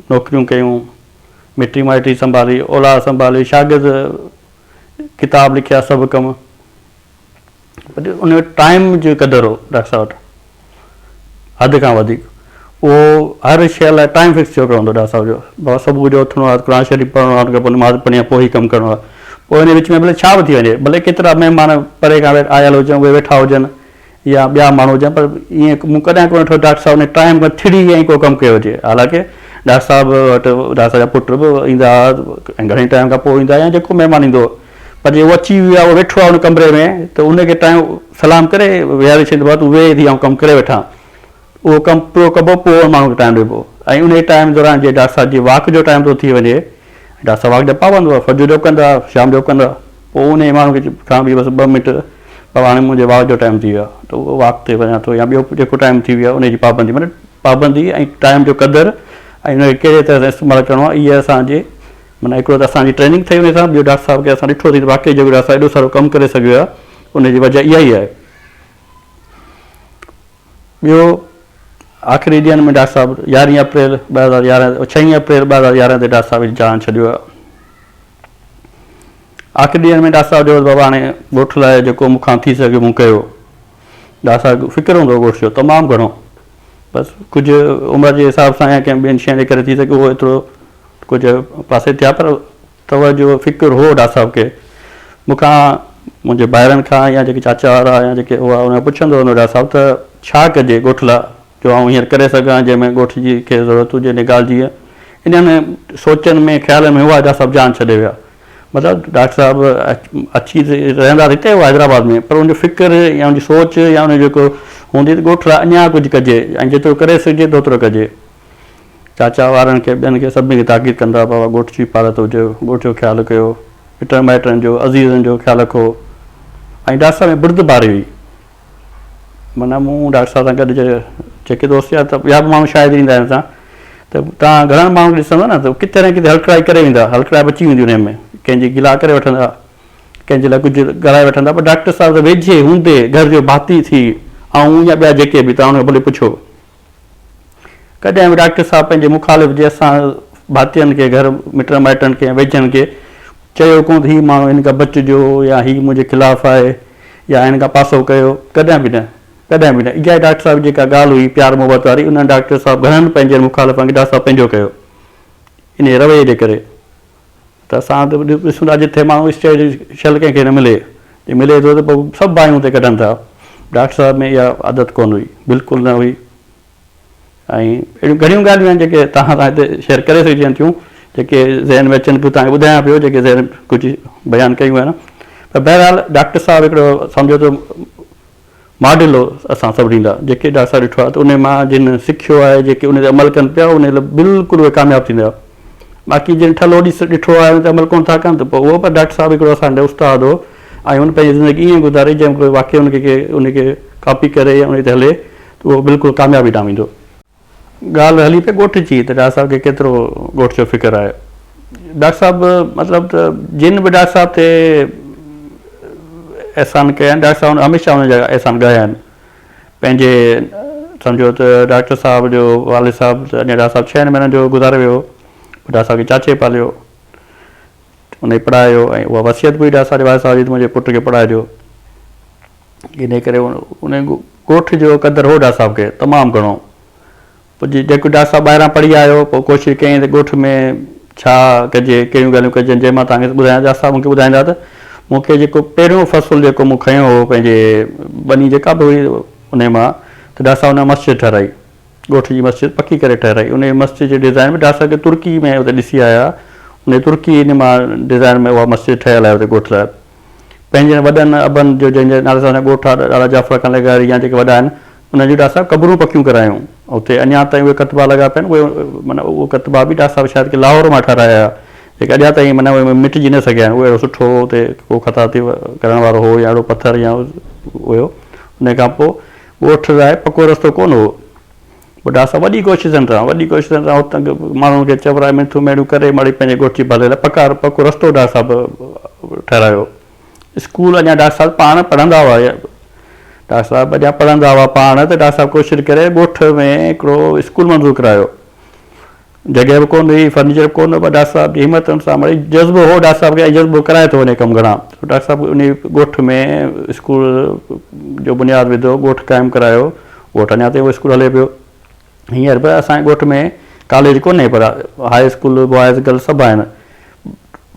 نوڪريون ڪيون، مٽي مائٽي سنڀالي، اولاد سنڀالي، شاگرد ڪتاب لکيا سڀ ڪم. ان وٽ ٽائيم جو قدر هو ڊاڪٽر صاحب وٽ حد کان وڌيڪ اهو هر شيء لاء ٽائيم فڪس ٿيو پيو هوندو ڊاڪٽر صاحب جو بابا صبح جو اٿڻو آهي قرآن شريف پڙهڻو آهي ان کان پوء نماز پڙهڻي آهي پوء هي ڪم ڪرڻو آهي پوء ان وچ ۾ ڀلي ڇا به ٿي وڃي ڀلي ڪيترا مهمان پري کان آيل هجن اهي ويٺا هجن يا ٻيا ماڻهو هجن پر ائين مون ڪڏهن ڪونه ڏٺو ڊاڪٽر صاحب ان ٽائيم کان ٿڙي ۽ ڪو ڪم ڪيو هجي حالانڪه ڊاڪٽر صاحب وٽ ڊاڪٽر صاحب جا پٽ به ايندا هئا ۽ گهڻي ٽائيم کان پوء ايندا يا جيڪو مهمان ايندو هو پر جي هو اچي ويو آهي اهو ويٺو آهي ان ڪمري ۾ ته ان کي ٽائيم سلام ڪري ويهاري ڇڏيندو آهي تون ويهه ٿي آئون ڪم ڪري وٺان اهو ڪم پورو ڪبو پوء ان ماڻهو کي ٽائيم ڏبو ۽ ان ٽائيم دوران جي ڊاڪٽر صاحب جي واڪ جو ٽائيم ٿو ٿي وڃي ڊاڪٽر صاحب واڪ جا پابند هئا فجر جو ڪندا شام جو ڪندا پوء ان ماڻهو کي کان به بس ٻه منٽ بابا هاڻي منهنجي واڪ جو ٽائيم ٿي ويو آهي ته اهو واڪ تي وڃان ٿو يا ٻيو جيڪو ٽائيم ٿي ويو آهي ان جي پابندي مطلب پابندي ۽ ٽائيم جو قدر ۽ ان کي ڪهڙي طرح سان استعمال ڪرڻو آهي اهي اسان جي معنيٰ هڪڙو ته اسان جي ٽريننگ ٿئي ان سان ٻيو ڊاڪٽر صاحب کي اسان ڏٺو ٿي ته واقعي جيڪو ڊاڪٽر صاحب ايڏو سارو ڪم ڪري سگهيو آهي ان جي وجه اها ئي آهي. ٻيو آخري ڏينهن ۾ ڊاڪٽر صاحب يارهين اپريل 2011 ڇهين اپريل 2011 تي ڊاڪٽر صاحب جي جان ڇڏيو آهي. آخري ڏينهن ۾ ڊاڪٽر صاحب چيو ته بابا هاڻي ڳوٺ لاء جيڪو مون کان ٿي سگهيو مون ڪيو. ڊاڪٽر صاحب کي فڪر هوندو هو ڳوٺ جو تمام گهڻو بس ڪجهه عمر جي حساب سان يا ڪنهن ٻين شين جي ڪري ٿي سگهيو اهو ايترو ڪجهه پاسي ٿيا پر توجه فڪر هو ڊاڪٽر صاحب کي مون کان منهنجي ڀائرن کان يا جيڪي چاچا وارا يا جيڪي هئا انهن کان پڇندو رهندو ڊاڪٽر صاحب ته ڇا ڪجي ڳوٺ لاء جو آئون هينئر ڪري سگهان جنهن ۾ ڳوٺ جي کي ضرورت هجي ان ڳالهه جي انهن سوچن ۾ خيالن ۾ هئا ڊاڪٽر صاحب جان ڇڏي ويا مطلب ڊاڪٽر صاحب اچي رهندا هتي هئا حيدرآباد ۾ پر ان جو فڪر يا ان جي سوچ يا ان جو جيڪو هوندي ته ڳوٺ لاء اڃا ڪجهه ڪجي ۽ جيترو ڪري سگهجي ته اوترو ڪجي چاچا وارن کي ٻين کي سڀني کي تاڪيد ڪندا هئا بابا ڳوٺ جي پارت هجي ڳوٺ جو خيال ڪيو مٽن مائٽن جو عزيزن جو خيال رکو ۽ ڊاڪٽر صاحب ۾ بردباري هئي معنيٰ مون ڊاڪٽر صاحب سان گڏ جيڪي دوست يا ته ٻيا به ماڻهو شايد ايندا آهن سان ته توهان گهڻن ماڻهن کي ڏسندا نه ته ڪٿي نه ڪٿي هلڪڙائي ڪري ويندا هلڪڙائي بچي ويندي انهن ۾ ڪنهن جي گلا ڪري وٺندا ڪنهن جي لاء ڪجهه ڳالهائي وٺندا پر ڊاڪٽر صاحب ته ويجهي هوندي گهر جو ڀاتي ٿي آئون يا ٻيا جيڪي به توهان ان کان ڀلي پڇو ڪڏهن به ڊاڪٽر صاحب پنهنجي مخالف جي اسان ڀاتين کي گهر مٽن مائٽن کي يا ويجهن کي چيو ڪونه ته هي ماڻهو هن کان بچجو يا هي منهنجي خلاف آهي يا هن کان پاسو ڪيو ڪڏهن به نه ڪڏهن به نه اها ڊاڪٽر صاحب جي جيڪا ڳالهه هئي پيار محبت واري انهن ڊاڪٽر صاحب گهڻن پنهنجن مخالفن کي ڊاڪٽر صاحب پنهنجو ڪيو انهي رويي جي ڪري ته اسان ته ڏسون ٿا جٿي ماڻهو اسٽيج شل ڪنهن کي نه ملي جي ملي ٿو ته پوء سڀ باهيون اتي ڪڍن ٿا ڊاڪٽر صاحب ۾ اها عادت ڪونه هئي بلڪل نه هئي ۽ اهڙيون گهڻيون ڳالهيون آهن جيڪي توهان سان هتي شيئر ڪري سگهجن ٿيون جيڪي ذهن ۾ اچن پيون توهان کي ٻڌايان پيو جيڪي ذهن ڪجهه بيان ڪيون آهن پر بهرحال ڊاڪٽر صاحب هڪڙو سمجهو ته ماڊل هو اسان سڀني لاء جيڪي ڊاڪٽر صاحب ڏٺو آهي ته ان مان جن سکيو آهي جيڪي ان تي عمل ڪن پيا ان لاء بلڪل اهي ڪامياب ٿيندا باقي جن ٺلهو ڏس ڏٺو آهي ان تي عمل ڪونه ٿا ڪن ته پوء اهو پر ڊاڪٽر صاحب هڪڙو اسان جو استاد هو ۽ هن پنهنجي زندگي ائين گذاري جنهن ۾ واقعي ان کي ان کي ڪاپي ڪري يا ان تي هلي ته اهو بلڪل ڪاميابي ڏانهن ويندو. ڳالهه هلي پئي ڳوٺ جي ته ڊاڪٽر صاحب کي ڪيترو ڳوٺ جو فڪر آهي. ڊاڪٽر صاحب مطلب ته جن به ڊاڪٽر صاحب تي احسان ڪيا آهن ڊاڪٽر صاحب هميشه انهن جا احسان ڳايا آهن. پنهنجي سمجهو ته ڊاڪٽر صاحب جو والد صاحب ته اڃا ڊاڪٽر صاحب ڇهن مهينن جو گذاري ويو هو. ڊاڪٽر صاحب کي چاچي پاليو. انهي پڙهايو ۽ اها وصيت به هئي ڊاڪٽر صاحب جي والد صاحب جي ته منهنجي پٽ کي پڙهائجو. انهي ڪري انهي ڳوٺ جو قدر هو ڊاڪٽر صاحب کي تمام گهڻو. پوء جيڪو ڊاڪٽر صاحب ٻاهران پڙهي آيو پوء ڪوشش ڪيائين ته ڳوٺ ۾ ڇا ڪجي ڪهڙيون ڳالهيون ڪجن جنهن مان توهان کي ٻڌايان ڊاڪٽر صاحب مون کي ٻڌائيندا ته مون کي جيڪو پهريون فصل جيڪو مون کنيو هو پنهنجي ٻني جيڪا به هئي انهي مان ته ڊاڪٽر صاحب ان مسجد ٺهرائي ڳوٺ جي مسجد پڪي ڪري ٺهرائي انهي مسجد جي ڊزائن به ڊاڪٽر صاحب کي ترڪي ۾ اتي ڏسي آيا انهي ترڪي ان مان ڊزائن ۾ اها مسجد ٺهيل آهي اتي ڳوٺ لاء پنهنجن وڏن ابن جو جنهن جي نالي سان اسان جو ڳوٺ آهي ڏاڏا جعفر خان لغاري يا جيڪي وڏا آهن انهن جون ڊاڪٽر صاحب قبرون پڪيون ڪرايون اتي اڃا تائين اهي ڪتبا لڳا پيا آهن اهي معنيٰ اهو ڪتبا به ڊاڪٽر صاحب شايد ڪي لاهور مان ٺهرايا هيا جيڪي اڃا تائين معنيٰ اهي مٽجي نه سگهيا آهن اهو اهڙو سٺو اتي ڪو خطاطي ڪرڻ وارو هو يا اهڙو پٿر يا هيو ان کان پوء ڳوٺ لاء پڪو رستو ڪونه هو پوء ڊاڪٽر صاحب وڏي ڪوششن سان وڏي ڪوششن سان اتان ماڻهن کي چورائي منٿون ميڙيون ڪري مڙئي پنهنجي ڳوٺ جي ڀلي لاء پڪا پڪو رستو ڊاڪٽر صاحب ٺهرايو. اسڪول اڃا ڊاڪٽر صاحب پاڻ پڙهندا هئا ڊاڪٽر صاحب اڃا پڙهندا هئا پاڻ ته ڊاڪٽر صاحب ڪوشش ڪري ڳوٺ ۾ هڪڙو اسڪول منظور ڪرايو. جڳهه به ڪونه هئي، فرنيچر به ڪونه هو پر ڊاڪٽر صاحب جي همت سان مڙئي جذبو هو ڊاڪٽر صاحب کي ۽ جذبو ڪرائي ٿو وڃي ڪم گهڻا. ڊاڪٽر صاحب انهي ڳوٺ ۾ اسڪول جو بنياد وڌو، ڳوٺ قائم ڪرايو، ڳوٺ اڃا تائين اهو اسڪول هلي پيو. هينئر به اسان جي ڳوٺ ۾ ڪاليج ڪونهي پر هاء اسڪول، بوائز، گرلز سڀ آهن.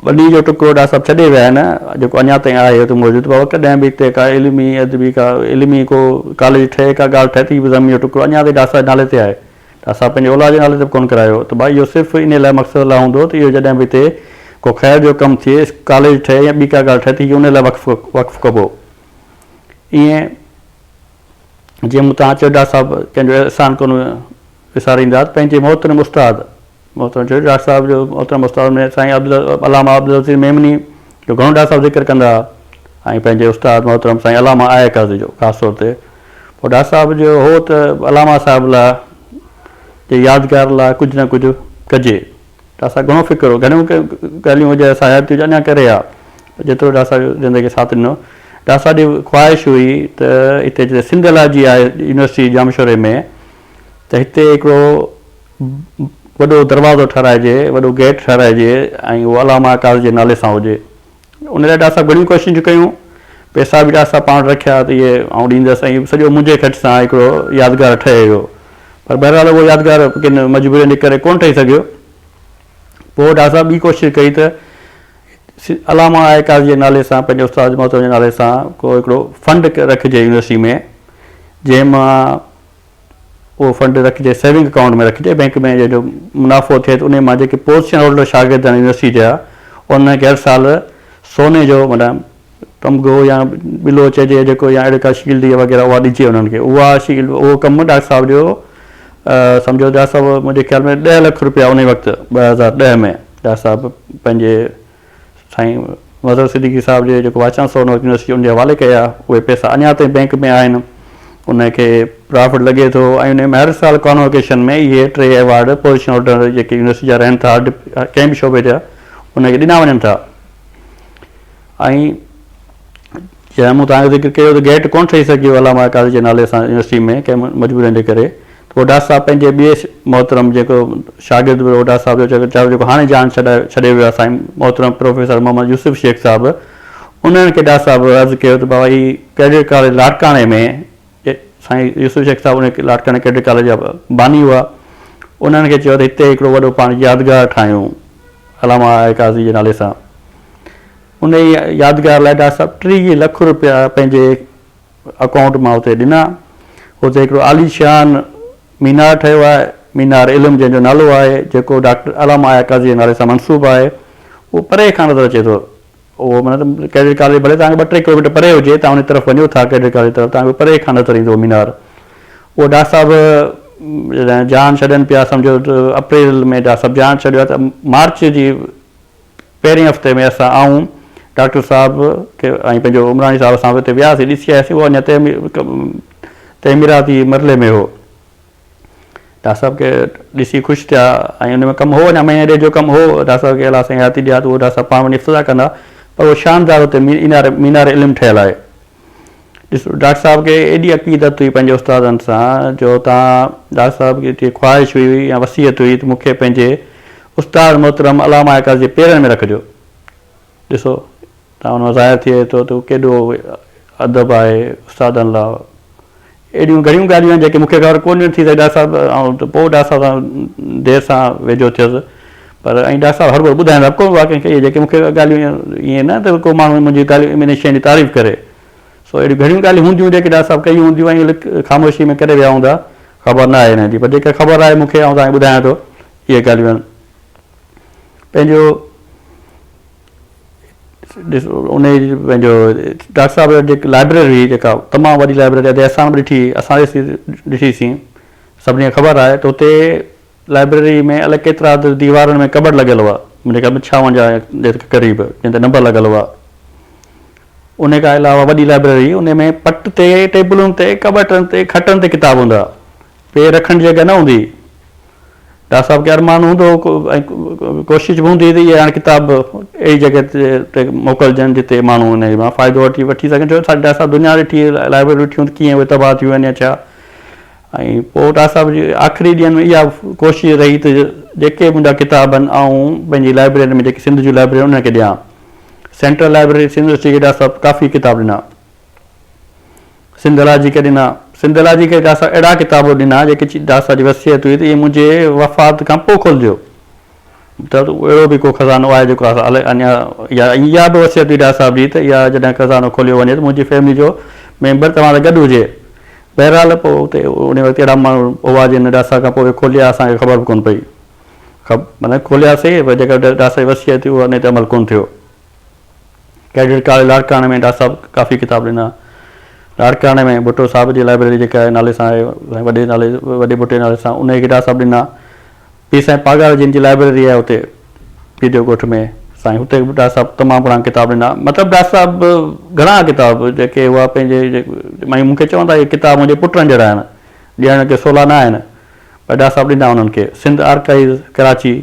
ٻني جو ٽڪرو ڊاڪٽر صاحب ڇڏي ويا آهن جيڪو اڃا تائين آهي اتي موجود بابا ڪڏهن به هتي ڪا علمي ادبي ڪا علمي ڪو ڪاليج ٺهي ڪا ڳالهه ٺهي ته هي به زمين جو ٽڪرو اڃا تائين ڊاڪٽر صاحب جي نالي تي آهي. ڊاڪٽر صاحب پنهنجي اولاد جي نالي تي به ڪونه ڪرايو ته ڀائي اهو صرف انهي لاء مقصد لاء هوندو ته اهو جڏهن به هتي ڪو خير جو ڪم ٿئي، ڪاليج ٺهي يا ٻي ڪا ڳالهه ٺهي ته هي انهي لاء وقف وقف ڪبو. ائين جيئن مون تان چيو ڊاڪٽر صاحب ڪنهن جو احسان ڪونه وساريندا ته پنهنجي محترم استاد محترم چيو ڊاڪٽر صاحب جو محترم استاد ۾ سائين عبد علامه عبدالعزيز ميمني جو گهڻو ڊاڪٽر صاحب ذڪر ڪندا ها ۽ پنهنجي استاد محترم سائين علامه آء قاضي جو خاص طور تي پوء ڊاڪٽر صاحب جو هو ته علامه صاحب لاء جي يادگار لاء ڪجهه نه ڪجهه ڪجي ڊاڪٽر صاحب گهڻو فڪر هو گهڻيون ڳالهيون هجي اسان حياتي جو اڃا ڪري ها جيترو ڊاڪٽر صاحب زندگي ساٿ ڏنو ڊاڪٽر صاحب جي خواهش هئي ته هتي جتي سنڌ الاجي آهي يونيورسٽي ڄامشوري ۾ ته هتي هڪڙو وڏو دروازو ٺهرائجي، وڏو گيٽ ٺهرائجي ۽ اهو علامه قاضي جي نالي سان هجي. ان لاء ڊاڪٽر صاحب گهڻيون ڪوششون ڪيون. پئسا به ڊاڪٽر صاحب پاڻ وٽ رکيا ته اهي آئون ڏيندس ۽ سڄو منهنجي خرچ سان هڪڙو يادگار ٺهي ويو. پر بهرحال اهو يادگار ڪن مجبورين جي ڪري ڪونه ٺهي سگهيو. پوء ڊاڪٽر صاحب ٻي ڪوشش ڪئي ته علامه آء قاضي جي نالي سان پنهنجي استاد محترم جي نالي سان ڪو هڪڙو فنڊ رکجي يونيورسٽي ۾ جنهن مان اهو فنڊ رکجي سيونگ اڪائونٽ ۾ رکجي بئنڪ ۾ جنهن جو منافعو ٿئي ته انهي مان جيڪي پوزيشن هولڊر شاگرد آهن يونيورسٽي جا انهن کي هر سال سوني جو معنيٰ تمغو يا ٻلو چئجي جيڪو يا اهڙي ڪا شيلڊ يا وغيره اها ڏجي انهن کي اها شيلڊ اهو ڪم ڊاڪٽر صاحب جو سمجهو ڊاڪٽر صاحب منهنجي خيال ۾ ڏهه لک روپيا انهي وقت 2010 ۾ ڊاڪٽر صاحب پنهنجي سائين مظهر صديقي صاحب جي جيڪو وائيس چانسلر هن وقت يونيورسٽي ان جي حوالي ڪيا اهي پئسا اڃا تائين بئنڪ ۾ آهن ان کي پرافٽ لڳي ٿو ۽ ان ۾ هر سال ڪانووڪيشن ۾ اهي ٽي ايوارڊ پوزيشن هولڊر جيڪي يونيورسٽي جا رهن ٿا ڪنهن به شعبي جا ان کي ڏنا وڃن ٿا ۽ جنهن مون توهان کي ذڪر ڪيو ته گيٽ ڪونه ٺهي سگهيو علامه قاضي جي نالي سان يونيورسٽي ۾ ڪنهن مجبورين جي ڪري ته پوء ڊاڪٽر صاحب پنهنجي ٻئي محترم جيڪو شاگرد به هو ڊاڪٽر صاحب جو ويچارو جيڪو هاڻي جان ڇڏائي ڇڏي ويو آهي سائين محترم پروفيسر محمد يوسف شيخ صاحب انهن کي ڊاڪٽر صاحب عرض ڪيو ته بابا هي ڪيڊٽ ڪاليج لاڙڪاڻي ۾ سائين يوسف شيخ صاحب ان لاڙڪاڻي ڪيڊٽ ڪاليج جا باني هئا انهن کي چيو ته هتي هڪڙو وڏو پاڻ يادگار ٺاهيون علامه آء قاضي جي نالي سان انهيء يادگار لاء ڊاڪٽر صاحب 30 لک روپيا پنهنجي اڪائونٽ مان اتي ڏنا. اتي هڪڙو عاليشان مينار ٺهيو آهي، مينار علم جنهن جو نالو آهي، جيڪو ڊاڪٽر علامه آء قاضي جي نالي سان منسوب آهي. اهو پري کان نظر اچي ٿو. اهو معنيٰ ته ڪيڊٽ ڪاليج ڀلي توهان کي ٻه ٽي ڪلوميٽر پري هجي، توهان ان طرف وڃو ٿا ڪيڊٽ ڪاليج طرف توهان کي پري کان نظر ايندو اهو مينار. اهو ڊاڪٽر صاحب جڏهن جان ڇڏين پيا سمجهو ته اپريل ۾ ڊاڪٽر صاحب جان ڇڏيو آهي ته مارچ جي پهرين هفتي ۾ اسان آئون، ڊاڪٽر صاحب کي ۽ پنهنجو عمراڻي صاحب اسان اتي وياسين ڏسي آياسين اهو اڃا تعميراتي مرحلي ۾ هو. ڊاڪٽر صاحب کي ڏسي خوش ٿيا ۽ ان ۾ ڪم هو اڃا مهيني ڏيڍ جو ڪم هو ڊاڪٽر صاحب کي الله سائين حياتي ڏيا ته اهو ڊاڪٽر صاحب پاڻ وڃي افتتاح ڪندا پر اهو شاندار اتي مينار علم ٺهيل آهي. ڏسو ڊاڪٽر صاحب کي ايڏي عقيدت هئي پنهنجي استادن سان جو تان ڊاڪٽر صاحب کي خواهش هئي يا وصيت هئي ته مون کي پنهنجي استاد محترم علامه اقاص جي پيرن ۾ رکجو. ڏسو تان ان مان ظاهر ٿئي ٿو ته ڪيڏو ادب آهي استادن لاء. اهڙيون گهڻيون ڳالهيون آهن جيڪي مون کي خبر ڪونه ٿي سگهي ڊاڪٽر صاحب آئون ته پوء ڊاڪٽر صاحب سان دير سان ويجهو ٿيس پر ۽ ڊاڪٽر صاحب هرڀرو ٻڌائيندا به ڪونه هئا ڪنهن کي اهي جيڪي مون کي ڳالهيون ائين نه ته ڪو ماڻهو منهنجي ڳالهيون ان شيء جي تعريف ڪري سو اهڙيون گهڻيون ڳالهيون هونديون جيڪي ڊاڪٽر صاحب ڪيون هونديون ۽ لڪ خاموشي ۾ ڪري ويا هوندا خبر نه آهي هن جي پر جيڪا خبر آهي مون کي آئون توهان کي ٻڌايان ٿو اهي ڳالهيون آهن پنهنجو ڏسو انهي جي پنهنجو ڊاڪٽر صاحب وٽ جيڪي لائبريري هئي جيڪا تمام وڏي لائبريري ادي احسان به ڏٺي اسان ڏٺي سين سڀني کي خبر آهي ته اتي لائبريري ۾ الائي ڪيترا ديوارن ۾ ڪٻٽ لڳل هئا منهنجي خيال ۾ 56 جي قريب جنهن تي نمبر لڳل هئا ان کان علاوه وڏي لائبريري ان ۾ پٽ تي ٽيبلن تي ڪٻٽن تي کٽن تي ڪتاب هوندا پير رکڻ جي جڳهه نه هوندي ڊاڪٽر صاحب کي ارمان هوندو هو ۽ ڪوشش به هوندي هئي ته اهي هاڻي ڪتاب اهڙي جڳهه تي موڪلجن جتي ماڻهو انهي مان فائدو وٺي وٺي سگهن ڇو ته ڊاڪٽر صاحب دنيا ڏٺي لائبريري ڏٺيون ته ڪيئن اهي تباهه ٿيون آهن يا ڇا ۽ پوء ڊاڪٽر صاحب جي آخري ڏينهن ۾ اها ڪوشش رهي ته جيڪي منهنجا ڪتاب آهن آئون پنهنجي لائبريري ۾ جيڪي سنڌ جون لائبريريون انهن کي ڏيان سينٽرل لائبريري سنڌ يونيورسٽي کي ڊاڪٽر صاحب ڪافي ڪتاب ڏنا سنڌالاجي کي ڏنا. سنڌالاجي کي ڊاڪٽر صاحب اهڙا ڪتاب ڏنا جيڪي ڊاڪٽر صاحب جي وصيت هئي ته اهي منهنجي وفات کان پوء کولجو. مطلب ته اهڙو به ڪو خزانو آهي جيڪو اڃا يا اها به وصيت هئي ڊاڪٽر صاحب جي ته اها جڏهن خزانو کوليو وڃي ته منهنجي فيملي جو ميمبر توهان سان گڏ هجي. بهرحال پوء اتي ان وقت اهڙا ماڻهو هئا جن ڊاڪٽر صاحب کان پوء اهي کوليا اسان کي خبر به ڪونه پئي. معنيٰ کولياسين پر جيڪا ڊاڪٽر صاحب جي وصيت هئي اها ان تي عمل ڪونه ٿيو. ڪيڊٽ ڪاليج لاڙڪاڻي ۾ ڊاڪٽر صاحب ڪافي ڪتاب ڏنا. لاڙڪاڻي ۾ ڀٽو صاحب جي لائبريري جيڪا آهي نالي سان آهي وڏي نالي وڏي ڀٽي نالي سان انهي کي ڊاڪٽر صاحب ڏنا. پير سائين پاڳاري جن جي لائبريري آهي اتي پير جو ڳوٺ ۾ سائين اتي به ڊاڪٽر صاحب تمام گهڻا ڪتاب ڏنا. مطلب ڊاڪٽر صاحب گهڻا ڪتاب جيڪي هئا پنهنجي مون کي چوندا اهي ڪتاب منهنجي پٽن جهڙا آهن ڏيڻ ڪي سولا نه آهن پر ڊاڪٽر صاحب ڏنا انهن کي. سنڌ آرڪائيوز ڪراچي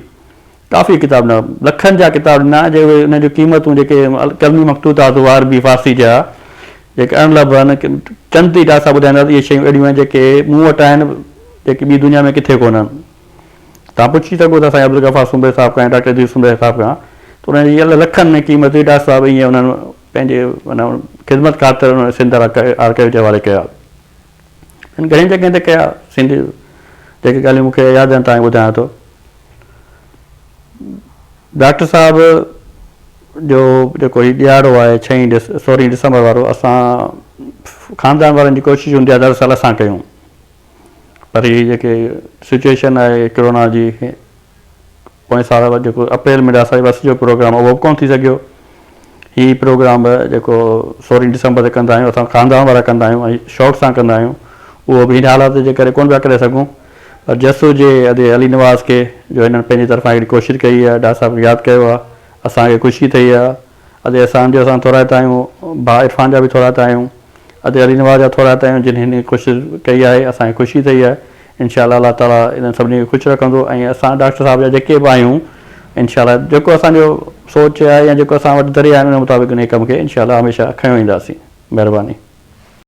ڪافي ڪتاب ڏنا، لکن جا ڪتاب ڏنا، جي اهي انهن جون قيمتون جيڪي قلمي مخطوطات هئا عربي فارسي جا جيڪي اڻ لڀ آهن، چند ئي ڊاڪٽر صاحب ٻڌائيندا ته اهي شيون اهڙيون آهن جيڪي مون وٽ آهن جيڪي ٻي دنيا ۾ ڪٿي ڪونهن. توهان پڇي سگهو ٿا سائين عبدالغفار سومري صاحب کان يا ڊاڪٽر ادريس سومري صاحب کان ته انهن جي لکن ۾ قيمت هئي، ڊاڪٽر صاحب ائين انهن پنهنجي معنيٰ خدمت خاطر انهن سنڌ آرڪائيو جي حوالي ڪيا. گهڻين جڳهين تي ڪيا سنڌ جيڪي ڳالهيون مون کي ياد آهن توهان کي ٻڌايان ٿو. ڊاڪٽر صاحب جو جيڪو هي ڏهاڙو آهي ڇهين ڊس سورهين ڊسمبر وارو اسان خاندان وارن جي ڪوشش هوندي آهي دراصل اسان ڪيون پر هي جيڪي سچويشن آهي ڪرونا جي پوئين سال جيڪو اپريل ۾ اسان جي بس جو پروگرام اهو به ڪونه ٿي سگهيو هي پروگرام به جيڪو سورهين ڊسمبر تي ڪندا آهيون اسان خاندان وارا ڪندا آهيون ۽ شوق سان ڪندا آهيون اهو به هن حالات جي ڪري ڪونه پيا ڪري سگهون پر جس هجي ادي علي نواز کي جو هنن پنهنجي طرفان هڪڙي ڪوشش ڪئي آهي ڊاڪٽر صاحب کي ياد ڪيو آهي اسان کي خوشي ٿئي آهي ادي احسان جو اسان ٿورائتا آهيون ڀاء عرفان جا به ٿورائتا آهيون ادي علي نواز جا ٿورائتا آهيون جن هن ڪوشش ڪئي آهي اسان کي خوشي ٿئي آهي انشاء الله الله تعالي انهن سڀني کي خوش رکندو ۽ اسان ڊاڪٽر صاحب جا جيڪي به آهيون انشاء الله جيڪو اسان جو سوچ آهي يا جيڪو اسان وٽ ذريعا آهن ان مطابق انهي ڪم کي انشاء الله هميشه کنيو اينداسين مهرباني.